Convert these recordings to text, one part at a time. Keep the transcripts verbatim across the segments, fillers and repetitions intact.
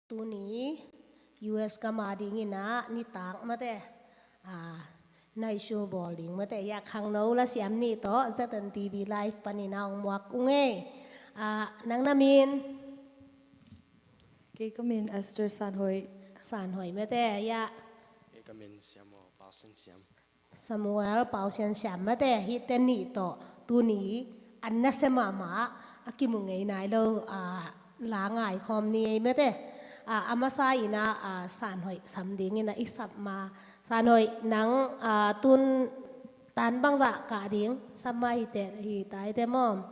Tuni U S gam a dingin ah nitak mate, a, night show bawl ding mate, ya khangno la siam nih tawh Z N T V Live panin ah hong muak ung ei. A, nang na min? Kei ka min Esther Sanhoi. Sanhoi mate, ya. Kei ka min Siam aw, Pau Sian Siam. Samuel Pau Sian Siam mate, hihte nih tawh tuni an nasia mahmah a kimu ngei nai lo, a, la ngaikhawm ni ei mate. A, a masa in ah, a, Sanhoi sam dingin ah i sap ma. Sanhoi nang, a, tun tan bangzah kah ding, sap ma hite, hita hite maw?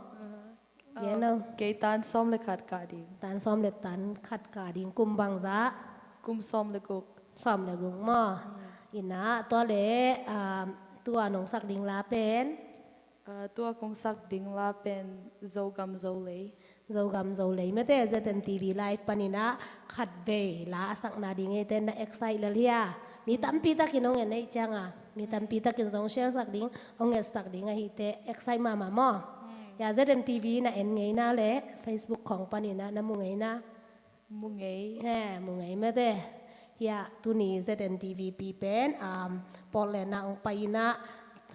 Gen lo. Kei tan sawm le khat kah ding. Tan sawm le tan khat kah ding, kum bangzah? Kum sawm le guk. Sawm le guk maw? Mm. In ah tua le, um, tua nong sak ding la pen? Uh, tua kong sak ding la pen Zogam Zolei. Zogam Zolei mate, Z N T V Live panin ah khatvei la a sakna ding eite na excite lel hia. Mi tampi takin hong en ei cianga, mi tampi takin zong share sak ding, hong etsak ding ahite excite mahmah maw? Mm. Ya Z N T V na en ngeina le Facebook khawng panin ah na mu ngeina? Mu ngei. He, mu ngei mate. Ya, tuni Z N T V pi pen, um, Portland ah hong pai in ah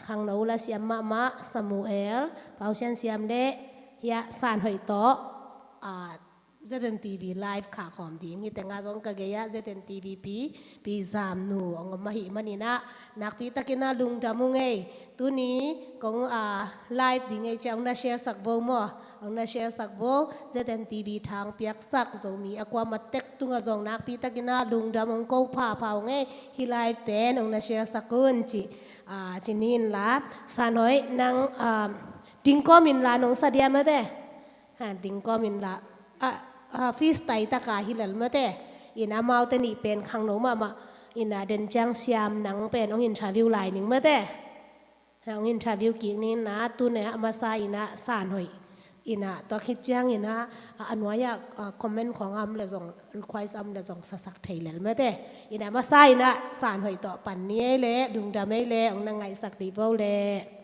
khangno la siam mahmah Samuel Pau Sian Siam le, ya, Sanhoi tawh, a, Z N T V Live khah khawm ding. Hih tengah zong ka gei ah Z N T V pi, pi Zam Nu hong om ahih manin ah nakpi takin ah lungdam ung ei. Tuni kong, ah, live ding ei ciang hong na share sak bo maw? Hong na share sak bo. Z N T V thang piaksak Zomi a kuamah tek tungah zong nakpi takin ah lungdam hong ko phapha ung ei. Hih live pen hong na share sak un ci. Ah, ci ni in la. Sanhoi nang, ah, ding kawm in la nong sa dia mate. Ha, ding kawm in la, a, a, freestyle taka hi lel mate. In amaute nih pen khangno mahmah. In a den ciang Siam nang pen hong interview lai ning mate. Ha, hong interview kik ning in a tuni a masa in a Sanhoi. In a tua khit ciang in a, a, a nuai ah, a, comment khawng a om leh zong, request a om leh zong sasak thei lel mate. In a masa in a Sanhoi tawh pan ni ei leh, lungdam ei leh, hong na ngaihsak dih bo leh.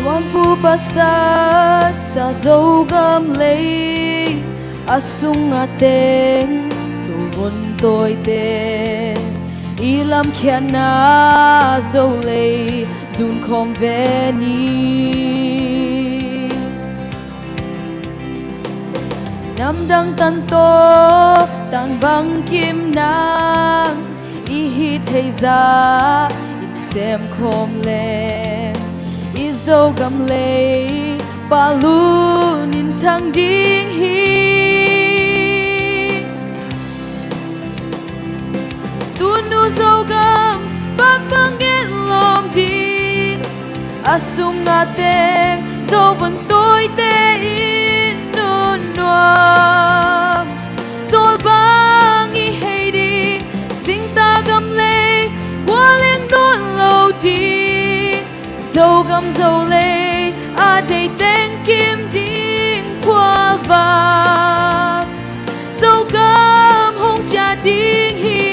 Tuanpu pasat sa Zogam lei, a sungah teng Zo vun tawite, i lamkhiatna Zo lei zun khawm ve ni. Namdang tan tawh tan bangkim nang i hih theih zah in sem khawm leng, i Zogam lei pahlun in thang ding hi. Tunu Zogam bangbang ngen lawm ding, a sungah teng Zo vun tawite in nun nuam. Sawl bang i hei ding, singta gam lei gualeng nawn lo ding, Zogam Zo lei a deih teng kim ding, khuavak Zogam hong ciah ding hi.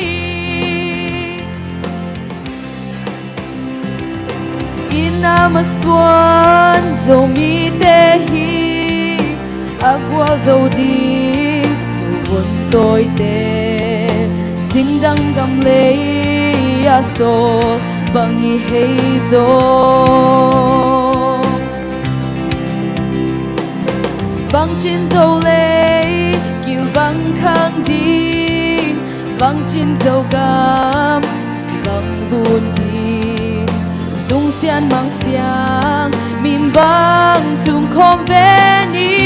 Inn a masuan Zomite hi, a gualzo ding Zo vun tawite, singdang gam lei a sawl bang i hei zaw. Bangcin Zo lei kilvang khang ding, bangcin Zogam bang bun ding, lungsiang mangsiang min bang tung khawm ve ni.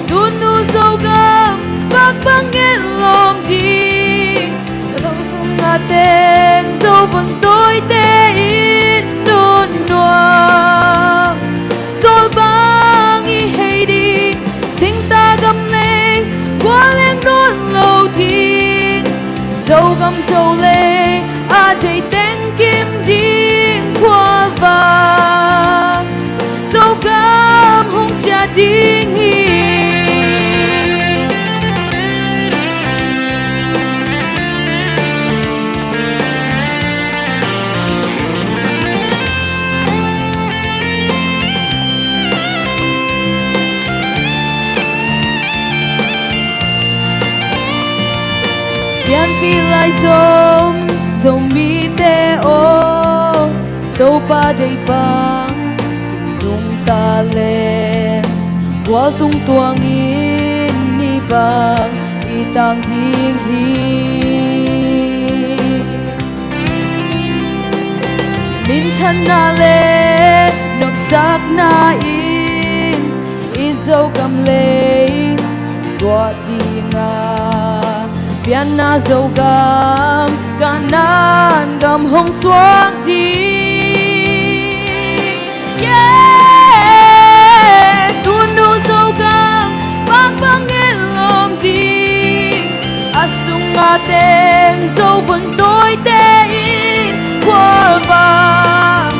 Tunu Zogam bangbang ngen lawm ding, a sungah teng Zo vun tawite in nun nuam. Sawl bang i hei ding, singta gam lei gualeng nawn Zogam Zolei a deih teng kim ding khuavak, Zogam hong ciah ding hi. Pianpih lai Zom, Zomite aw, Topa deih bang nungta leng, gual tung tuangin ni bang i tang ding hi. Minthanna le nopsakna in i Zogam lei guah ding a, pianna Zogam, Kanaan gam hong suak ding. Yeah, tunu Zogam, bang bang ngen lawm ding. A sungah teng Zo vun tawite in khualvang,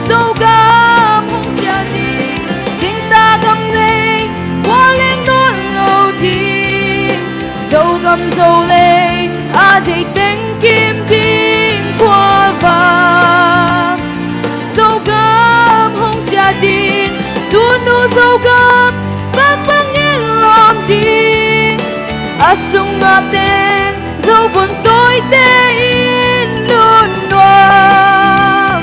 Zogam hong ciah ding. Singta gam lei guah leng nawn lo ding. Zogam Zolei a deih teng kim ding khuavak, Zogam hong ciah ding. Tunu Zogam, bang bang ngen lawm ding. A sungah teng Zo vun tawite in nunnuam,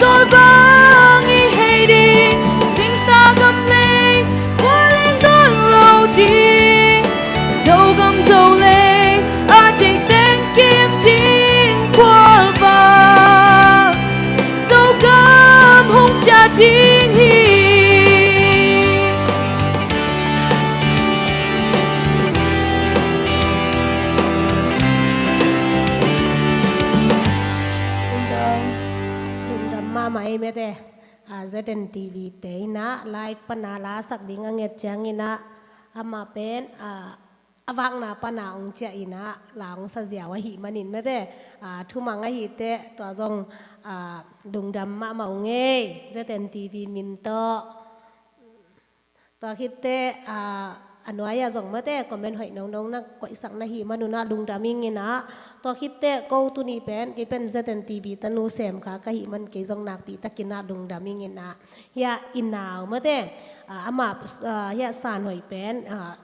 Zo vang i hei ding. Singta gam lei guah leng nawn lo ding. Zogam Zolei a deih teng kim ding khualvak, Zogam hong ciah ding hi. Lungdam, lungdam mahmah ei mate. A, Z N T V te in ah live pan a la sak ding a nget ciangin ah, amah pen, a, a vakna pan a hong ciah in ah la hong sa ziau ahih manin mate, a, thumang ahih teh tua zong, a, lungdam mahmah ung ei, Z N T V min tawh. Tua khit teh, a, a nuai-ah zong mate comment hoih nongdong na koihsak na hih man un ah lungdam ing in ah. Tua khit teh ko tuni pen, kei pen Z N T V tanu sem kha ka hih man kei zong nakpi takin ah lungdam ing in ah. Hiah i nau mate, a, amah, a, hiah San Hoih pen, a,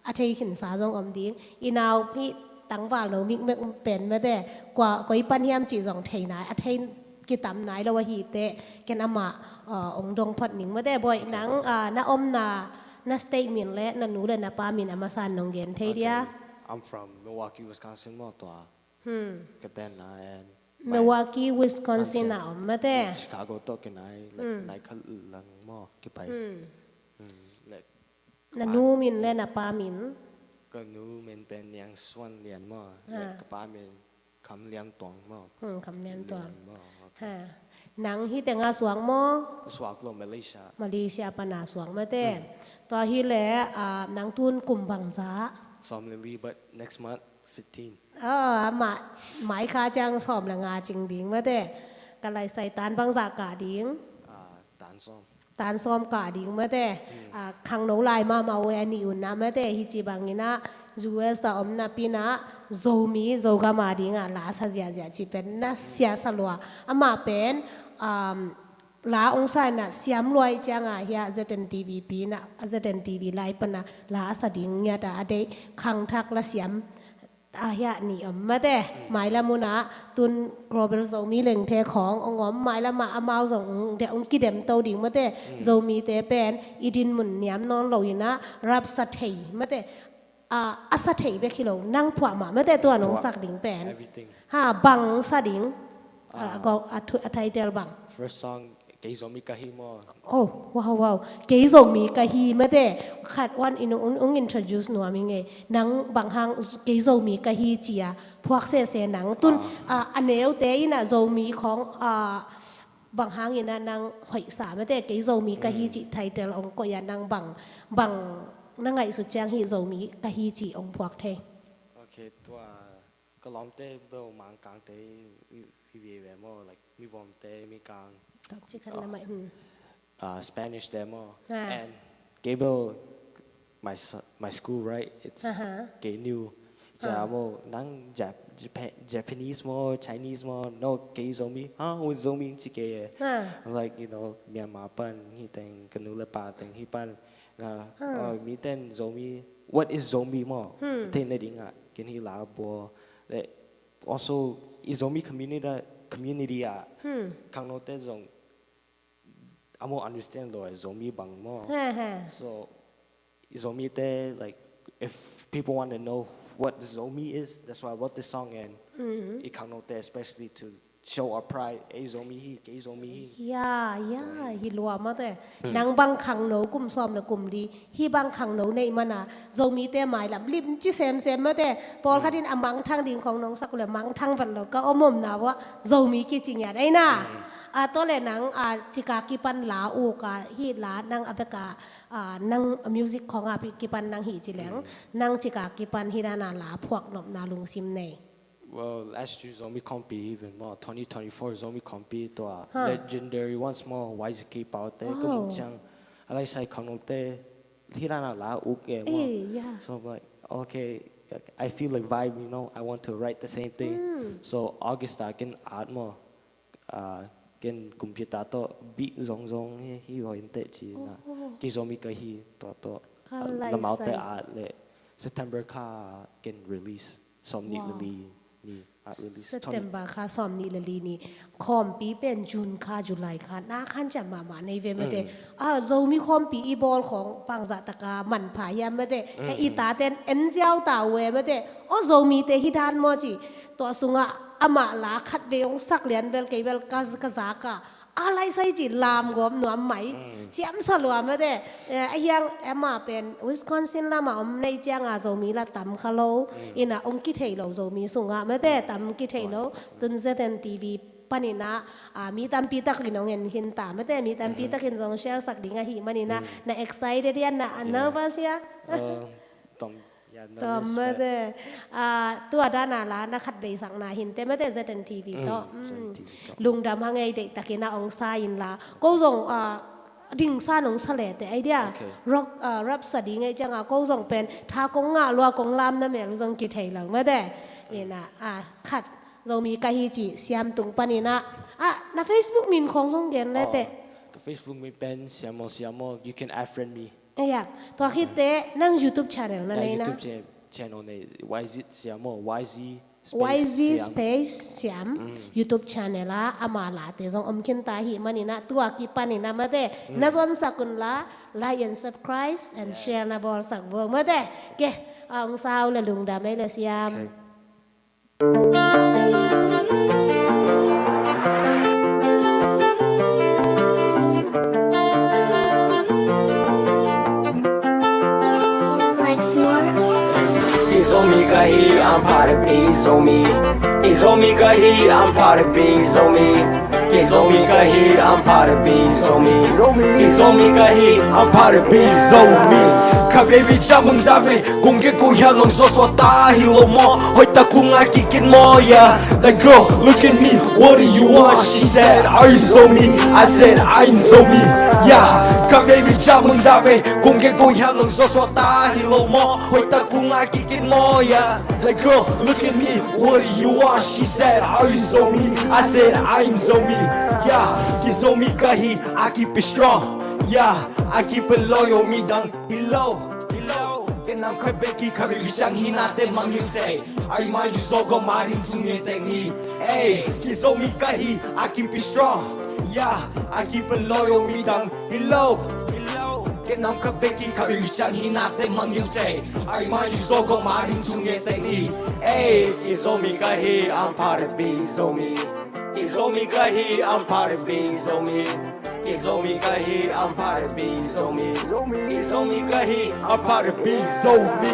a thei khinsa zong om ding. I nau hih tangval no mikmek pen mate, kua, koi pan hiam cih zong thei nai, a thei kitam nai lo ahih teh, ken amah, a, hong dong phot ning mate. Boih, nang, a, na omna, na state min le na nu le na pa min a masa in nong gen thei dia? Okay. I'm from Milwaukee, Wisconsin maw, tua. Hmm. Ka tenna and my Milwaukee, Wisconsin a om mate. Chicago tawh kinai, like, hmm, nai khat lang maw, kipai. Hmm. Hmm, like, na nu min le na pa min? Ka nu min pen Niang Suan Lian maw. Ha. Ka pa min Kham Lian Tuang maw. Hmm, Kham Lian Tuang. Lian maw, okay. Ha. Nang hih tengah suak maw? Suak lo, Malaysia. Malaysia pan a suak mate. Hmm. Tua hileh, ah, nang tun kum bangzah? Sawm le li, but next month, fifteen. Oh, amah mai kha ciang sawm le nga cing ding mate. Ka laisai tan bangzah kah ding? Ah, tan sawm. Tan sawm kah ding mate. Hmm. Ah, khangno lai mahmah uh e, a nih un ah mate, hih ci bangin ah U S a om napi in ah Zomi, Zogam a ding ah la sa ziahziah cih pen na sia sa lua. Amah pen, um, la hong sa in ah siam lua ih ciang ah hiah Z N T V pi in ah, Z N T V live pan ah la a sa ding ngiat ah a deih khangthak la siam a hiah nih om mate. Mm. Mailam un ah tun Global Zomi Lengthe khawng hong om, mailam ah amau zong hong de-, hong kidemto ding mate. Mm. Zomite pen i dinmun niam nawn lo in ah rap sa thei mate. A, a sa thei bek hi lo, nang phuah mah mate, tua nong sak ding pen. Everything. Ha, bang sa ding? A, a, a, a title bang? First song, Kei Zomi Ka Hi maw. Oh, wow, wow. Kei Zomi Ka Hi mate. Khat wan in ung, ung introduce nuam ing ei. Nang bang hang Kei Zomi Ka Hi ci a phuak sese nang. Tun, ah, a, a neute in ah Zomi khawng, ah, bang hangin ah nang hoih sa mate, Kei Zomi Ka Hi cih title hong koih ah nang bang, bang na ngaihsut ciang hih Zomi Ka Hi cih hong phuak thei? Okay, tua Ka lawmte bel Mangkangte hi, hi ve ve maw, like, mi Vomte, mi Kang. Tawm ci khat na mai, hmm. Uh, Spanish te maw. Ah. And kei bel, my s-, my school, right? It's K N U. Ca maw, nang Jap-, Japan, Japanese maw, Chinese maw, no, kei Zomi. Ha, un Zomi ci kei. Ah. I'm like, you know, Myanmar pan hi teng, ka nu le pa teng hi pan. Na, oh, mi ten Zomi, what is Zomi maw? Te na ding a, ken hi la bo. Le, also, i Zomi community, community a, khangnote zong, a maw understand lo, Zomi bang maw. So, i Zomite, like, if people want to know what Zomi is, that's why I wrote this song, and i khangnote, especially to show our pride, ei Zomi hi, kei Zomi hi. Ya, ya, hi lua mate. Nang bang khangno kum sawm le kum li, hi bang khangno nei mana, Zomite mailam lim ci semsem mate. Pawlkhat in a mangthang ding khong nong sak le mangthang vet lo ka om om na wa, Zomi kici ngiat ei na. A to le nang a cika kipan la u ka hi la nang a beka, a, nang music khong a kipan nang hi ci leng, nang cika kipan hi dana la phuak nop na lungsim nei. Well, last year Zomi Khawmpi even maw, twenty twenty-four Zomi Khawmpi tua legendary once more Y Z K Pau te ka mun ciang, a lai sai khangnote hi dana la uk e maw. So I'm like, okay, I feel like vibe, you know, I want to write the same thing. So August a ken at maw, a, ken computer to beat zong zong hi, hi ho in te ci na. Kei Zomi ka hi to to. Ka lai sai. Lamau te at le September kha ken release. Sawm nih le li ni a release. September kha sawm nih le li ni. Khawmpi pen June kha, July kha, na khan ciam mahmah nei ve mate. A, Zomi Khawmpi i bawl khong pangzah taka manpha hiam mate. I taten en ziau ta uh e mate. O Zomite hi dan maw ci. Tua sungah amah la khat ve ong sak lian bel kei bel ka, ka zak a. A lai sai ci lam gawm nuam mai. Ciam sa lua mate. Eh, a hiang ama pen Wisconsin lama om nei cianga Zomi la tam kha lo. Ina ong kithei lo Zomi sunga mate tam kithei lo. Tun Z N T V panina, a, mi tampi takin ong en hin ta mate, mi tampi takin zong share sak ding ahi manina, na excited hia, na nervous hia? Tom, yeah, nervous, but mate. A, tua dana la na khat beisak na hin te mate Z N T V to. Lungdam hang ei deih takina ong sa in la. Ko zong, a, ding sa nong sa le te idea. Rock, a, rap sa ding ei cianga ko zong pen tha kong ngah lua kong lam na mel zong kithei lo mate. Ina, a, khat Zomi ka hi ci siam tung panina. A, na Facebook min khong zong gen le te. Ka Facebook min pen Siamo Siamo. You can add friend me. Ya, tua khit te nang YouTube channel na nei na. YouTube channel nei Y Z Siamo, Y Z space Siam. Y Z space Siam. YouTube channel a ama la te zong om khin ta hi manina tua kipanina mate. Na zon sakun la, like and subscribe and share na bawl sak bo mate. Ke, ong sau le lungdam ei le Siam. Kizomi ka hi, I'm part of Kizomi. Kizomi ka hi, I'm part of Kizomi. Kizomi ka hi, I'm part of Kizomi. Kizomi ka hi, I'm part of Kizomi. Ka baby cak mung zave. Kung ke kung hial long zo swa ta hi lo mo. Hoi ta kung a kikin mo ya. That girl, look at me, what do you want? She said, are you Zomi? I said, I am Zomi. Yeah, ka baby cak mung zave. Kung ke kung hial long zo swa ta hi lo mo. Hoi ta kung a kikin mo ya. That girl, look at me, what do you want? She said, are you Zomi? I said, I am Zomi. Yeah, Kizomi ka hi, I keep it strong. Yeah, I keep it loyal, mi dang. Hello, hello. Ken nam khat bek hi kha ri chang hi na te mang hiu te. Ai mai ju so go ma rin chung ye te ni. Hey, Kizomi ka hi, I keep it strong. Yeah, I keep it loyal, mi dang. Hello, hello. Ken nam khat bek hi kha ri chang hi na te mang hiu te. Ai mai ju so go ma rin chung ye te ni. Hey, Kizomi ka hi, I'm part of Kizomi. Kizomi ka hi, I'm part of Kizomi. Kizomi ka hi, I'm part of Kizomi. Kizomi ka hi, I'm part of Kizomi.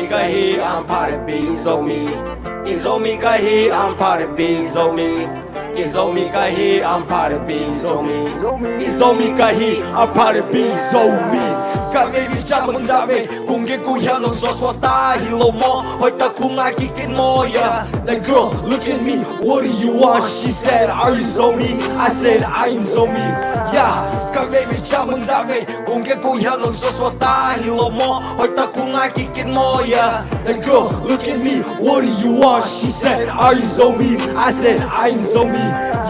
Zomi ka hi, I'm proud to be Zomi. I Zomi ka hi, I'm proud to be Zomi. I Zomi ka hi, I'm proud to be Zomi. I Zomi ka hi, I'm proud to be Zomi. Ka vei vei ciang bangzah vei, kong gen kong hiam nong zuak suak ta hi lo maw? Hoih tak kong ngai kik in maw, yeah. That girl, look at me, what do you want? She said, are you Zomi? I said, I am Zomi. Yeah, ka vei vei ciang bangzah vei, kong gen kong hiam nong zuak suak ta hi lo maw? Hoih tak kong ngai kik in maw, yeah. That girl, look at me, what do you want? She said, are you Zomi? I said, I am Zomi.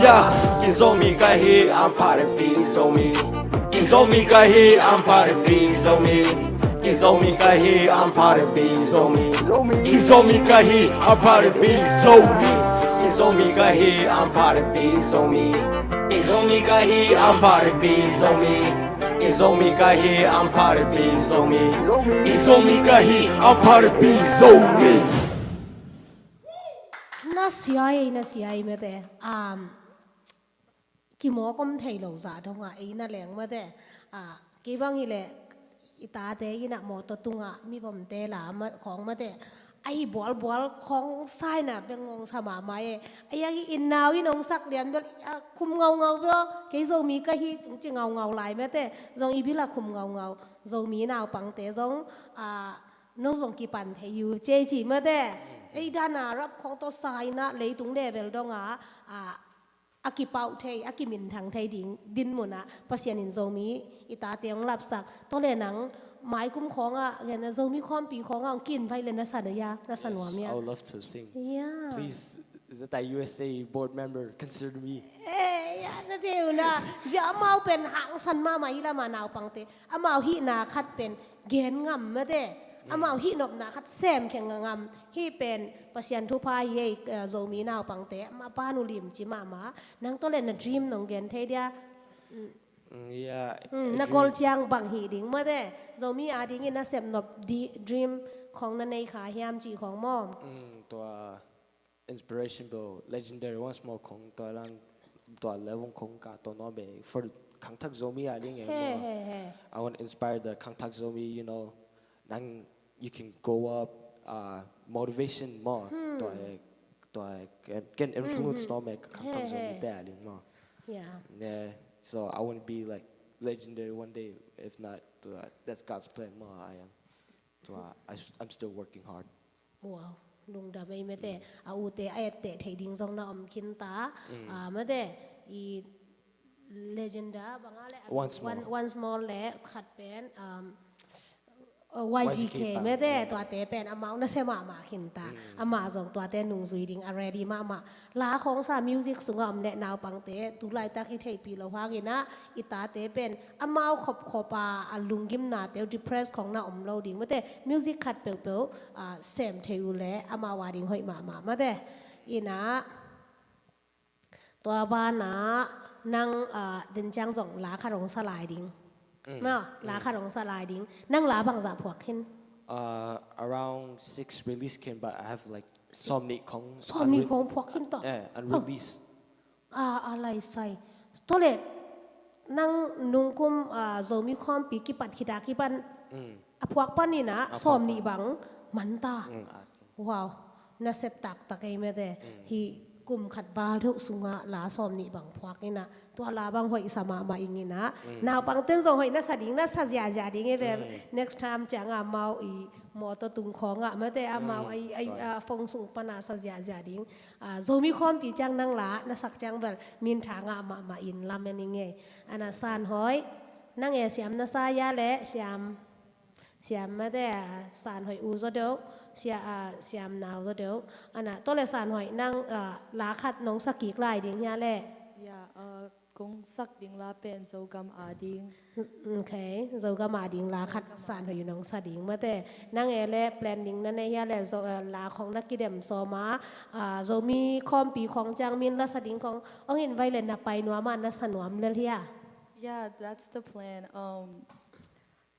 Yeah, i Zomi ka hi, I'm proud to be Zomi. I Zomi ka hi, I'm proud to be Zomi. I Zomi ka hi, I'm proud to be Zomi. I Zomi ka hi, I'm proud to be Zomi. I Zomi ka hi, I'm proud to be Zomi. I Zomi ka hi, I'm proud to be Zomi. I Zomi ka hi, I'm proud to be Zomi. I Zomi ka hi, I'm proud to be Zomi. Na sia ei, na sia ei mate. Um, kimawk om thei lo zah dongah ei na leng mate. Ah, kei bang hileh i tate inah mawtaw tungah mi vomte la ma-, khawng mate. Ahi bualbual khawng saina beng ngong sa mahmah e. Ahi a hi in nau in hong sak lian bel, ah, khum ngaungau bel. Kei Zomi ka hi cingci ngaungau lai mate. Zong i bila khum ngaungau. Zomi naupangte zong, ah, no zong kipan thei uh cei ci mate. Ei dana rap khawng tawh saina leitung level dongah, ah, a kipauh thei, a kiminthang thei ding dinmunah Pasian in Zomi i tate hong lapsak. Tawle nang maikum khawngah, gen a Zomi khawmpi khawngah hong ki-invite le na sa na ya, na sa nuam ya. Yes, I would love to sing. Yeah. Please, is that U S A board member consider me? Eh, ya na deu na. Zia amau pen hangsan mahmah hi lama naupangte. Amau hihna khat pen gen ngam mate. Amau hihnopna khat sem kheng ngam. Hih pen Pasian thupha hi ei, eh, Zomi naupangte. Amah pan uh limci mahmah. Nang tawle na dream nong gen thei dia. Mm. Mm, yeah, mm, a na dream. Gol ciang bang hi ding mate. Zomi a dingin na sepnop di, dream khawng na nei kha hiam ci khawng maw? Mm, tua inspiration bel legendary once more khong tua lang tua level khong ka to no be for Khangthak Zomi a ding e he, mo. He, he. I want to inspire the Khangthak Zomi, you know, nang you can go up, uh, motivation mo. Hmm. Tua e, tua e, can, can influence, hmm, no me Khangthak, he, Zomi he, te a ding mo. Yeah. Yeah. So I want to be like legendary one day. If not, tua, that's God's plan mo. I am. Tua, I, I'm still working hard. Wow, lungdam ei mate. Mm. A ute a etteh theih ding zong na om khinta. Mm. Ah, mate, i legenda banga le, once more, one, once more le khat pen, um, uh, Y G K, Y G K mate, pa, yeah, tuate pen amau na sia mahmah khinta. Mm. Amah zong tuate nungzui ding a ready mahmah. La khawngsa music sungah om le naupangte tu laitak hi theihpih lo hanginah i tate pen amau khopkhop a, a lunggimnate uh depress khawng na om lo ding mate, music khat peuhpeuh, ah, sem thei uh le amau a ding hoih mahmah mate. Inah tua banah nang, ah, den ciang zong la khat hong sa lai ding. Mm. Ma, la khat hong sa lai ding. Nang la bangzah phuak khin? Uh, around six release khin, but I have like sawmnih khong, sawmnih khong phuak khin ta. Yeah, unreleased. Ah, a lai sai. Tole, nang nungkum, ah, Zomi khawmpi kipat khita kipan, mm, a phuak paninah, a phuak sawmnih pan bang man ta. Mm, ah. Wow, na set taktak ei mate. Mm. Hi kum khat val deuh sungah la sawmnih bang phuak inah, tua la bang hoih sa mahmah ing inah. Mm. Naupang ten zong hoih na sa ding, na sa ziahziah ding e ve. Mm. Next time ciangah amau i mawtaw tung khawngah mate, amau, mm, ai, ai, tua, ah, phone sung panah sa ziahziah ding. Ah, Zomi khawmpi ciang nang la na sak ciang bel minthang ngah mahmah in lamen ing e. Ana san hoih. Nang e siam na sa hia le siam. Siam mate, a, san hoih u zaw deuh, sia, a, siam nau zaw deuh. Ana, tua le san hoih nang, a, la khat nong sa kik lai ding hia le? Ya, a, kong sak ding la pen Zogam a ding. Ok, Zogam a ding la khat san hoih nong sa ding mate. Nang e le plan ding na nei hia le Zo, a, la khong na kidem sawm a, a, Zomi khawmpi khong ciang min la sa ding khong ong invite le na pai nuam a na sa nuam lel hia? Yeah, that's the plan. Um,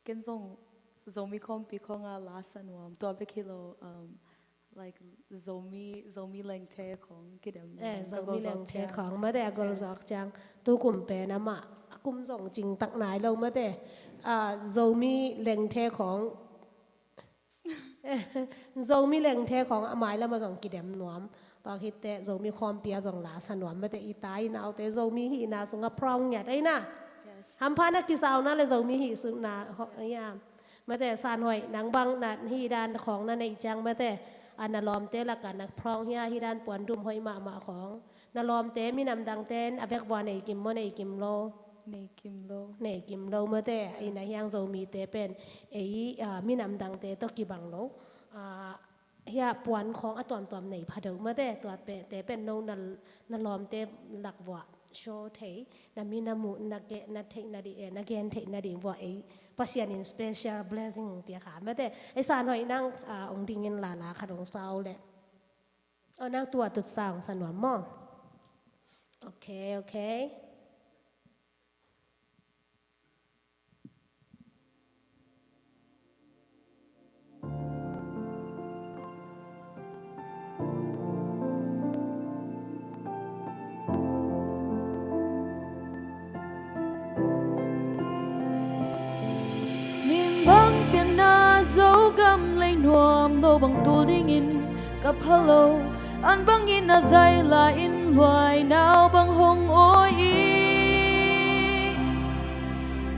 Ken zong Zomi khawmpi khawng a la sa nuam, tua bek hi lo, um, like, Zomi, Zomi lengthe khawng kidem nuam, eh, ka Zomi gol zawk lengthe ciang. Khawng mate a gol zawk ciang. Tu kum pen amah, a kum zong cing tak nai lo mate. Ah, Zomi lengthe khawng. Zomi lengthe khawng a mailam a zong kidem nuam. Tua khit teh Zomi khawmpi a zong la sa nuam mate i ta i naute Zomi hihna sungah proud ngiat ei na. Yes. Hampha na kisa uh na le Zomi hih sungah na, ho, ya. Mate san hoih nang bang na hih dan khawng na neih ciang mate. A na lawmte lakah na proud hia hih dan puandum hoih mahmah khawng. Na lawmte minam dangte in a vekvua nei kim maw nei kim lo? Nei kim lo. Nei kim lo mate, ei na hiang Zomite pen ei, ah, minam dangte tawh kibang lo. Ah, hia puan khawng a tuamtuam nei pha deuh mate, tua pe, te pen no na, na lawmte lakvua show thei, na mi na muh, na ge, na theih na dih, eh, na gen theih na dih vua ei Pasian in special blessing piak kha mate. Ei san hoih nang, ah, ong dingin lala khat ong sau le. Oh, nang tua tut sa ong sa nuam maw? Ok, ok. Min bang pianna Zogam lei nuam lo bang tul dingin ka pha lo, an bangin a zai la in luai nau bang hong awi i.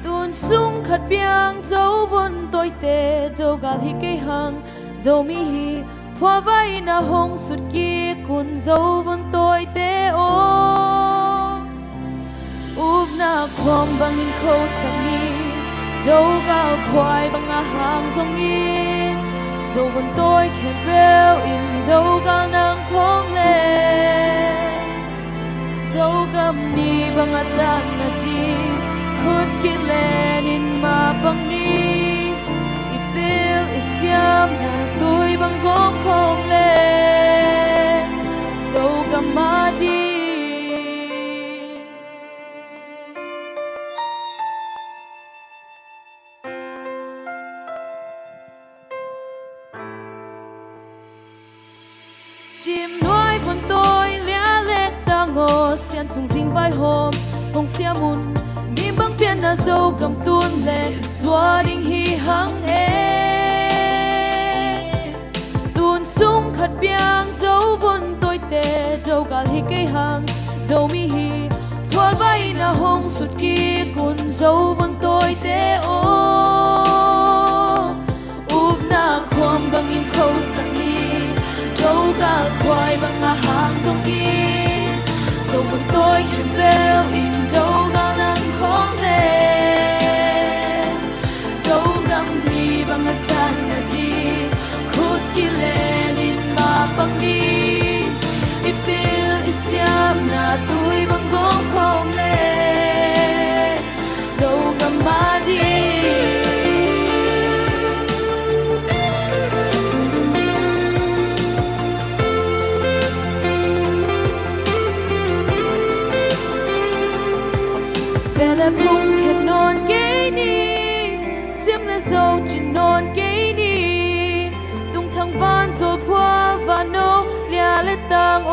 Tun sung khat piang Zo vun tawite Dogal hi kei hang, Zomi hi phualvai na hong sut kik un Zo vun tawite aw. Upna khuam bangin khosak ni, Dogal khuai bang a hang zongin, Zo vun tawi khempeuh in Dogal nang khawm le. Zogam ni bang a tan na ding, khut kilen in mapang ni, i pil i siamna tui bang gawm khawm le. Zogam a ding. Cim nuai vun tawi lia lek tang aw, sian sung zing vai hawm hong siam un. Mi bang pianna Zogam tun le suak ding hi hang e. Tun sung khat piang Zo vun tawite Dogal hi kei hang, Zomi hi phualvai na hong sut kik un Zo vun tawite aw. Upna khuam bangin khosak ni, Dogal khuai bang a hang zongin, Zo vun tawi khempeuh in Dogal nang khawm le. Zogam ni bang a tan na ding, khut kilen in mapang ni, i pil i siamna tui bang gawm khawm le. Zogam a ding. Bia le phung khen nawn kei ni, sim le zo cin nawn kei ni, tungthang van zo phual van no lia le tang aw.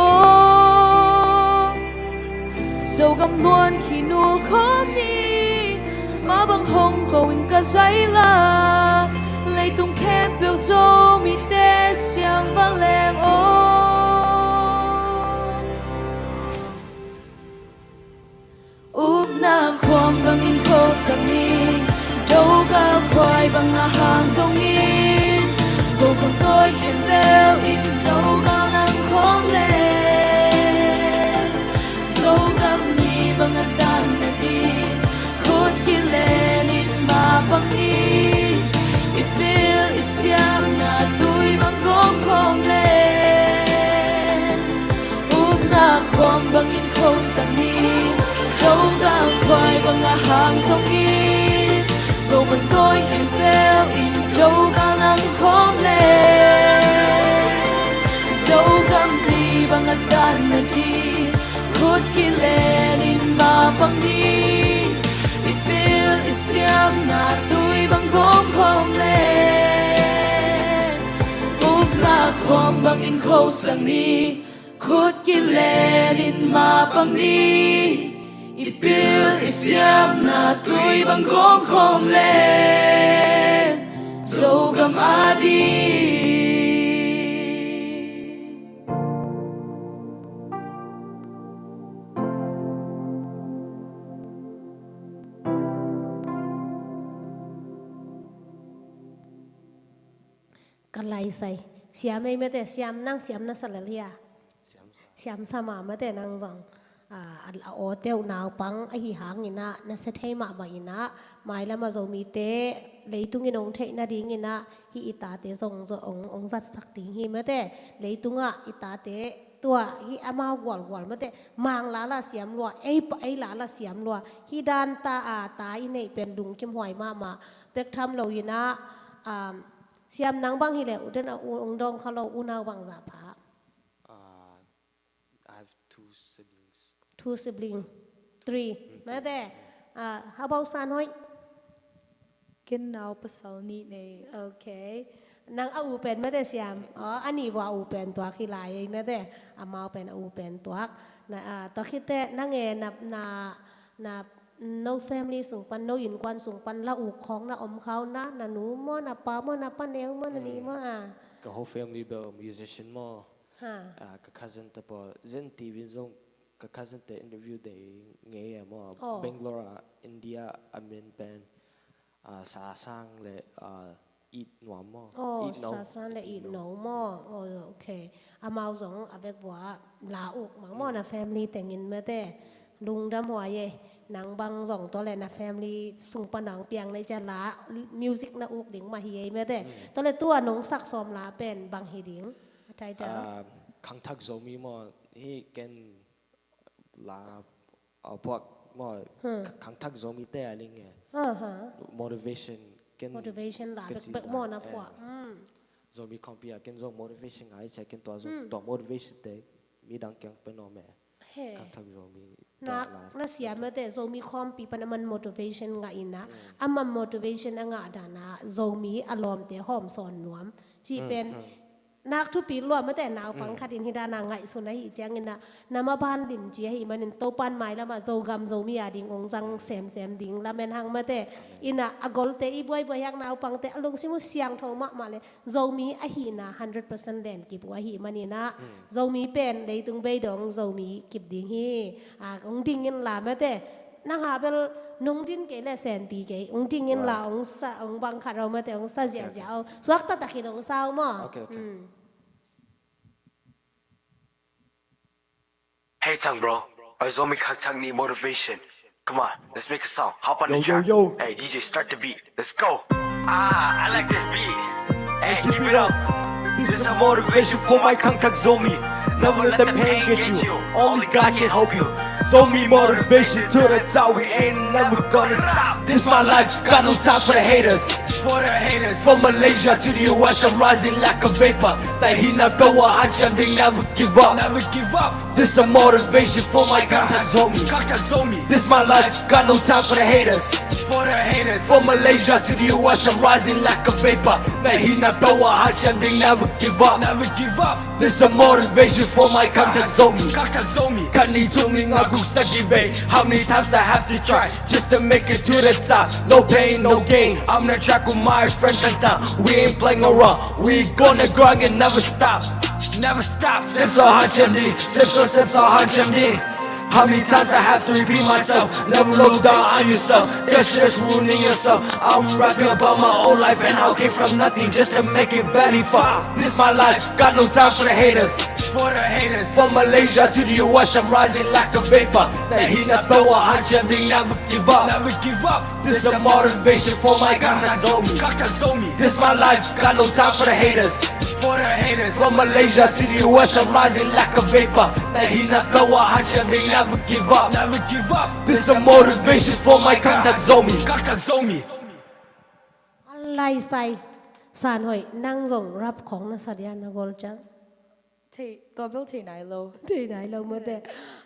Zogam luan khi nul khawm ni, mah bang hong ko in ka zai la, leitung khempeuh Zomite siang va leng aw. Upna khuam bangin khosak ni, Dogal khuai bang a hang zongin, Zo khun tawi khempeuh in Dogal nang khawm le. Zogam ni bang a tan na ding, khut kile Bangin khosak ni, khut kilenin mapang ni, i pil i siamna tui bang gawm khawm le Zogam a ding. Ka laisai siam ei mate, siam nang siam na sa lel hia? Siam sa mah mate nang zong. A, a, a awteu naupang ahi hangin ah na sia thei mahmah in ah, mailam a Zomite leitungin hong theih nadingin ah hih i tate zong, zong hong, hong zatsak ding hi mate. Leitungah i tate tua hih amau gualgual mate, Mang lala siam lua, ei pa, ei lala siam lua. Hih dan ta a, ta i neih pen lungkim huai mahmah. Bek tham lo in ah, um, siam nang bang hi leh, u den a u, ung dawng kha lo, unau bangzah pha? Uh, I have two siblings. Two sibling. Three. Mm, three. Mate. Uh, how about San Hoih? Ken nau pasal nih nei. Okay. Nang a u pen mate siam. Oh, a nih bua u pen tuak hi lai ei mate. Amau pen a u pen tuak. Na, ah, tua khite nang e na, na, na, no family sung pan, no innkuan sung pan la uk khawng na om khau na, na nu maw, na pa maw, na pa neu maw, na nih maw a? Ka whole family bel musician maw. Ha. Ah, ka cousin te pawl, zen T V zong ka cousin te interview dei ngei e maw. Oh. Bangalore a, India a min pen, ah, Sasang le, ah, It Nuam maw. Oh, It No. Sasang le It No maw. Oh, okay. Amau zong a bek bua la uk mang maw, na family tengin mate. Lungdam huai e. Nang bang zong tua le na family sung pan nang piang nei cia la music na uk ding mah hi ei mate. Tua le tua nong sak sawm la pen bang hi ding? A title? Ah, Khangthak Zomi maw, hi ken la, ah, puak maw, Khangthak Zomite a ling e. Aha. Motivation ken. Motivation la bekbek maw na puak. Zomi khawmpi a ken zong motivation ngai cia ken tua zong, tua motivation te midang kiang pen om e. He. Khangthak Zomi. Nak na siam mate Zomi khawmpi pan a man motivation ngah in ah, a man motivation a ngah dan ah Zomi a lawmte hawm sawn nuam cih pen nak thupi lua mate, naupang khat in hih dan a ngaihsun ahih ciangin ah, na maban lim ci ahih manin Topan mailam ah Zogam Zomi a ding ong zang semsem ding lamen hang mate. In ah a golte i buaibuai hang naupangte a lungsim uh siangtho mahmah le Zomi ahihna hundred percent len kip uh ahih manin ah, Zomi pen leitung beidong Zomi kip ding hi. Ah, ong ding in la mate. Nang ha bel nong din kei le senpi kei. Ong ding in la, ong sa, ong bang khat ro mate, ong sa ziahziah ong. Suakta takin ong sa uh maw. Okay, okay. Hey, Chang bro, a Zomi Khangthak nih motivation. Come on, let's make a song. Hop on the track. Yo, yo, yo. Hey, D J, start the beat. Let's go. Ah, I like this beat. Hey, keep it up. This is a motivation for my Khangthak Zomi. Never let the pain get you. Only God can help you. Zomi motivation to the top. We ain't never gonna stop. This my life. Got no time for the haters. For the haters. From Malaysia to the U S, I'm rising like a vapor. They hina bawa hajam, they never give up. Never give up. This a motivation for my Khangthak Zomi. Khangthak Zomi. This my life, got no time for the haters. For the haters. From Malaysia to the U S, I'm rising like a vapor. They hina bawa hajam, they never give up. Never give up. This a motivation for my Khangthak Zomi. Khangthak Zomi. Kani tumi ngaguk sagive. How many times I have to try just to make it to the top? No pain, no gain. I'm on the track with my friend Tanta. We ain't playing around. We gonna grind and never stop. Never stop. Same so hard, Jim D. Same so, same so hard, Jim D. How many times I have to repeat myself? Never look down on yourself. That's just ruining yourself. I'm rapping about my own life and I came from nothing just to make it very far. This my life. Got no time for the haters. For the haters. From Malaysia to the U S, I'm rising like a vapor. They hina bawa hajam, they never give up. Never give up. This is a motivation for my Khangthak Zomi. Khangthak Zomi. This my life, got no time for the haters. For the haters. From Malaysia to the U S, I'm rising like a vapor. They hina bawa hajam, they never give up. Never give up. This is a motivation for my Khangthak Zomi. Khangthak Zomi. Alai sai. San Hoih, nang zong rap khong na sa dia na gol ciang. Thei, tua bel thei nai lo. Thei nai lo mate.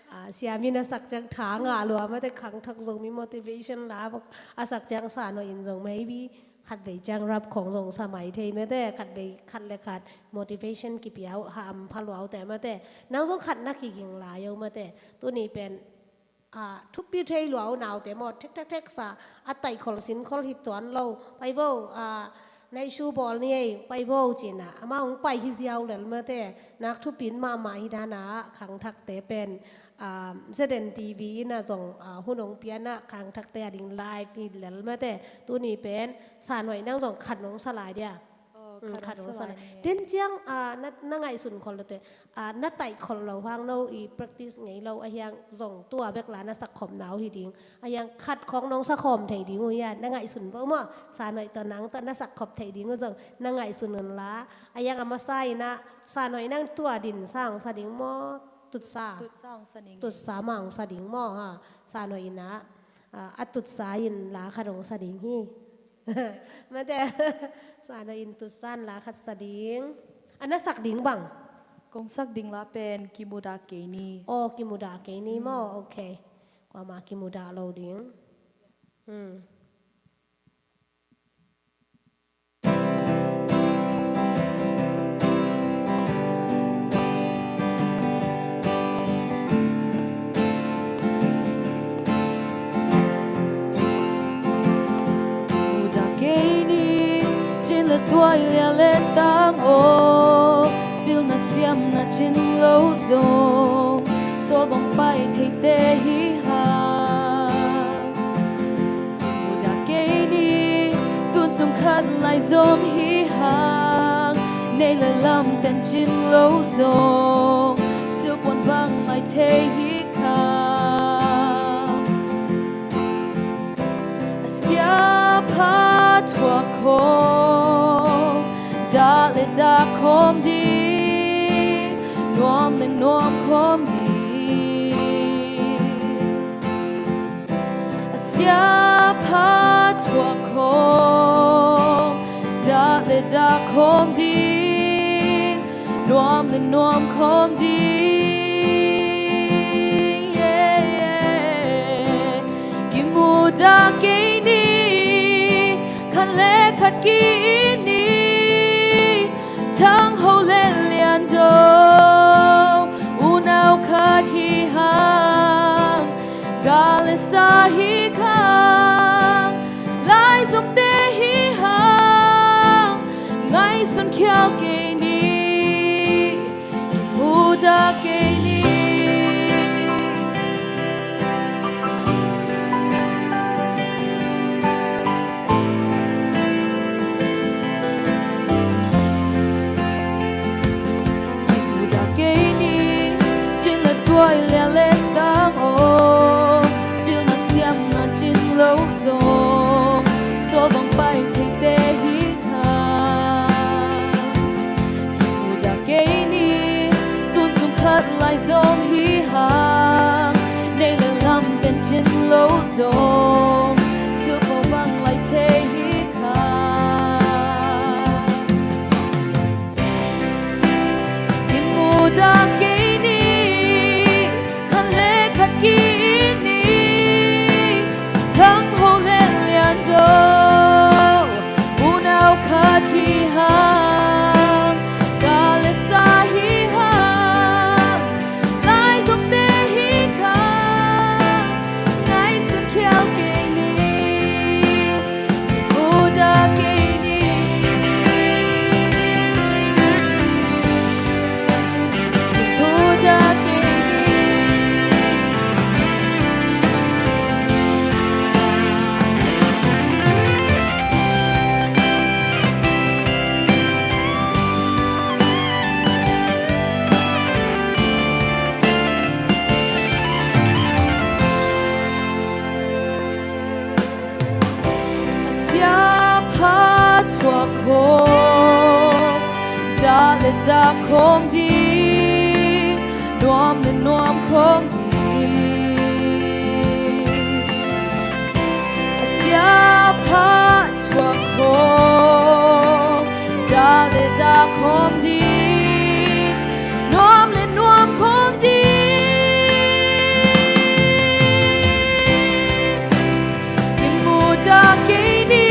Ah, siam in a sak ciang tha ngah lua mate, Khangthak Zomi motivation la bak a sak ciang San Hoih in zong maybe Khatvei ciang rap khong zong sa mai thei mate, khatvei khat le khat motivation kipia uh, ham pha lua uh te mate. Nang zong khat na kiging lai uh mate. Tuni pen, ah, thupi thei lua uh naute maw, thek thek thek sa, a taih khol sin khol hi tuan lo. Pai vo, ah, nai shu bawl ni ei, pai vo cina. Amah hong pai hi ziau lel mate. Nak thupin mahmah hi dana, khangthakte pen, ah, Z N T V ina zong, ah, hun hong piana, khangthakte a ding live hi lel mate. Tuni pen Sanhoih nang zong khat nong sa lai dia. Oh, mm, khat khat hong sa lai. Den ciang, ah, na, na ngaihsun khol lote, ah, na taih khol lo hang no i practice ngei lo a hiang zong tua bek la na sak khop nau hi ding. A hiang khat khong nong sa khom thei ding uh hia, na ngaihsun vo maw. Sanhoih tawh nang tawh na sak khop thei ding uh zong na ngaihsun un la. A hiang a masa ina Sanhoih nang tua din sa hong sa ding maw, tutsa. Tutsa hong sa ding. Tutsa mah hong sa ding maw ha. Sanhoih ina, ah, a tutsa in la khat hong sa ding hi. Mate, Sanhoih in tutsa in la khat sa ding. A na sak ding bang? Kong sak ding la pen Kimuda Kei Ni. Oh, Kimuda Kei Ni maw. Mm. Okay. Kuama kimuda lo ding. Hmm. Muda kei ni, cin le tuai lia le tang aw, pilna siamna cin lo zong, sual bang pai theite hi hang. Muda kei ni, tun sung khat lai zom hi hang, nei le lam ten cin lo zong, silpuan bang lai thei hi kha. A sia pha thuak khawm, dah le dah khawm ding, nuam le nuam khawm ding. A sia pha thuak khawm, dah le dah khawm ding, nuam le nuam khawm ding. Yeah, yeah. Kimuda kei ni, khat le khat ki-it ni, thang ho le lian do, unau khat hi hang, gal le sa hi khang, lai zomte hi hang, ngaihsun khial kei ni, kimuda kei ni. Kimuda kei ni, cin le tuai lia le tang aw, pilna siamna cin lo zong, sual bang pai theite hi kha. Kimuda kei ni, tun sung khat lai zom hi hang, nei le lam ten cin lo zong, silpaul bang lai thei hi kha. Kimuda kei ni, khat le khat ki-it ni, thang ho le lian do, unau khat hi hang, gal le sa hi hang, lai zomte hi kha, ngaihsun khial kei ni, kimuda kei ni, kimuda kei ni. A sia pha thuak khawm, dah le dah khawm ding, nuam le nuam khawm ding. A sia pha thuak khawm, dah le dah khawm ding, nuam le nuam khawm ding. Kimuda kei ni,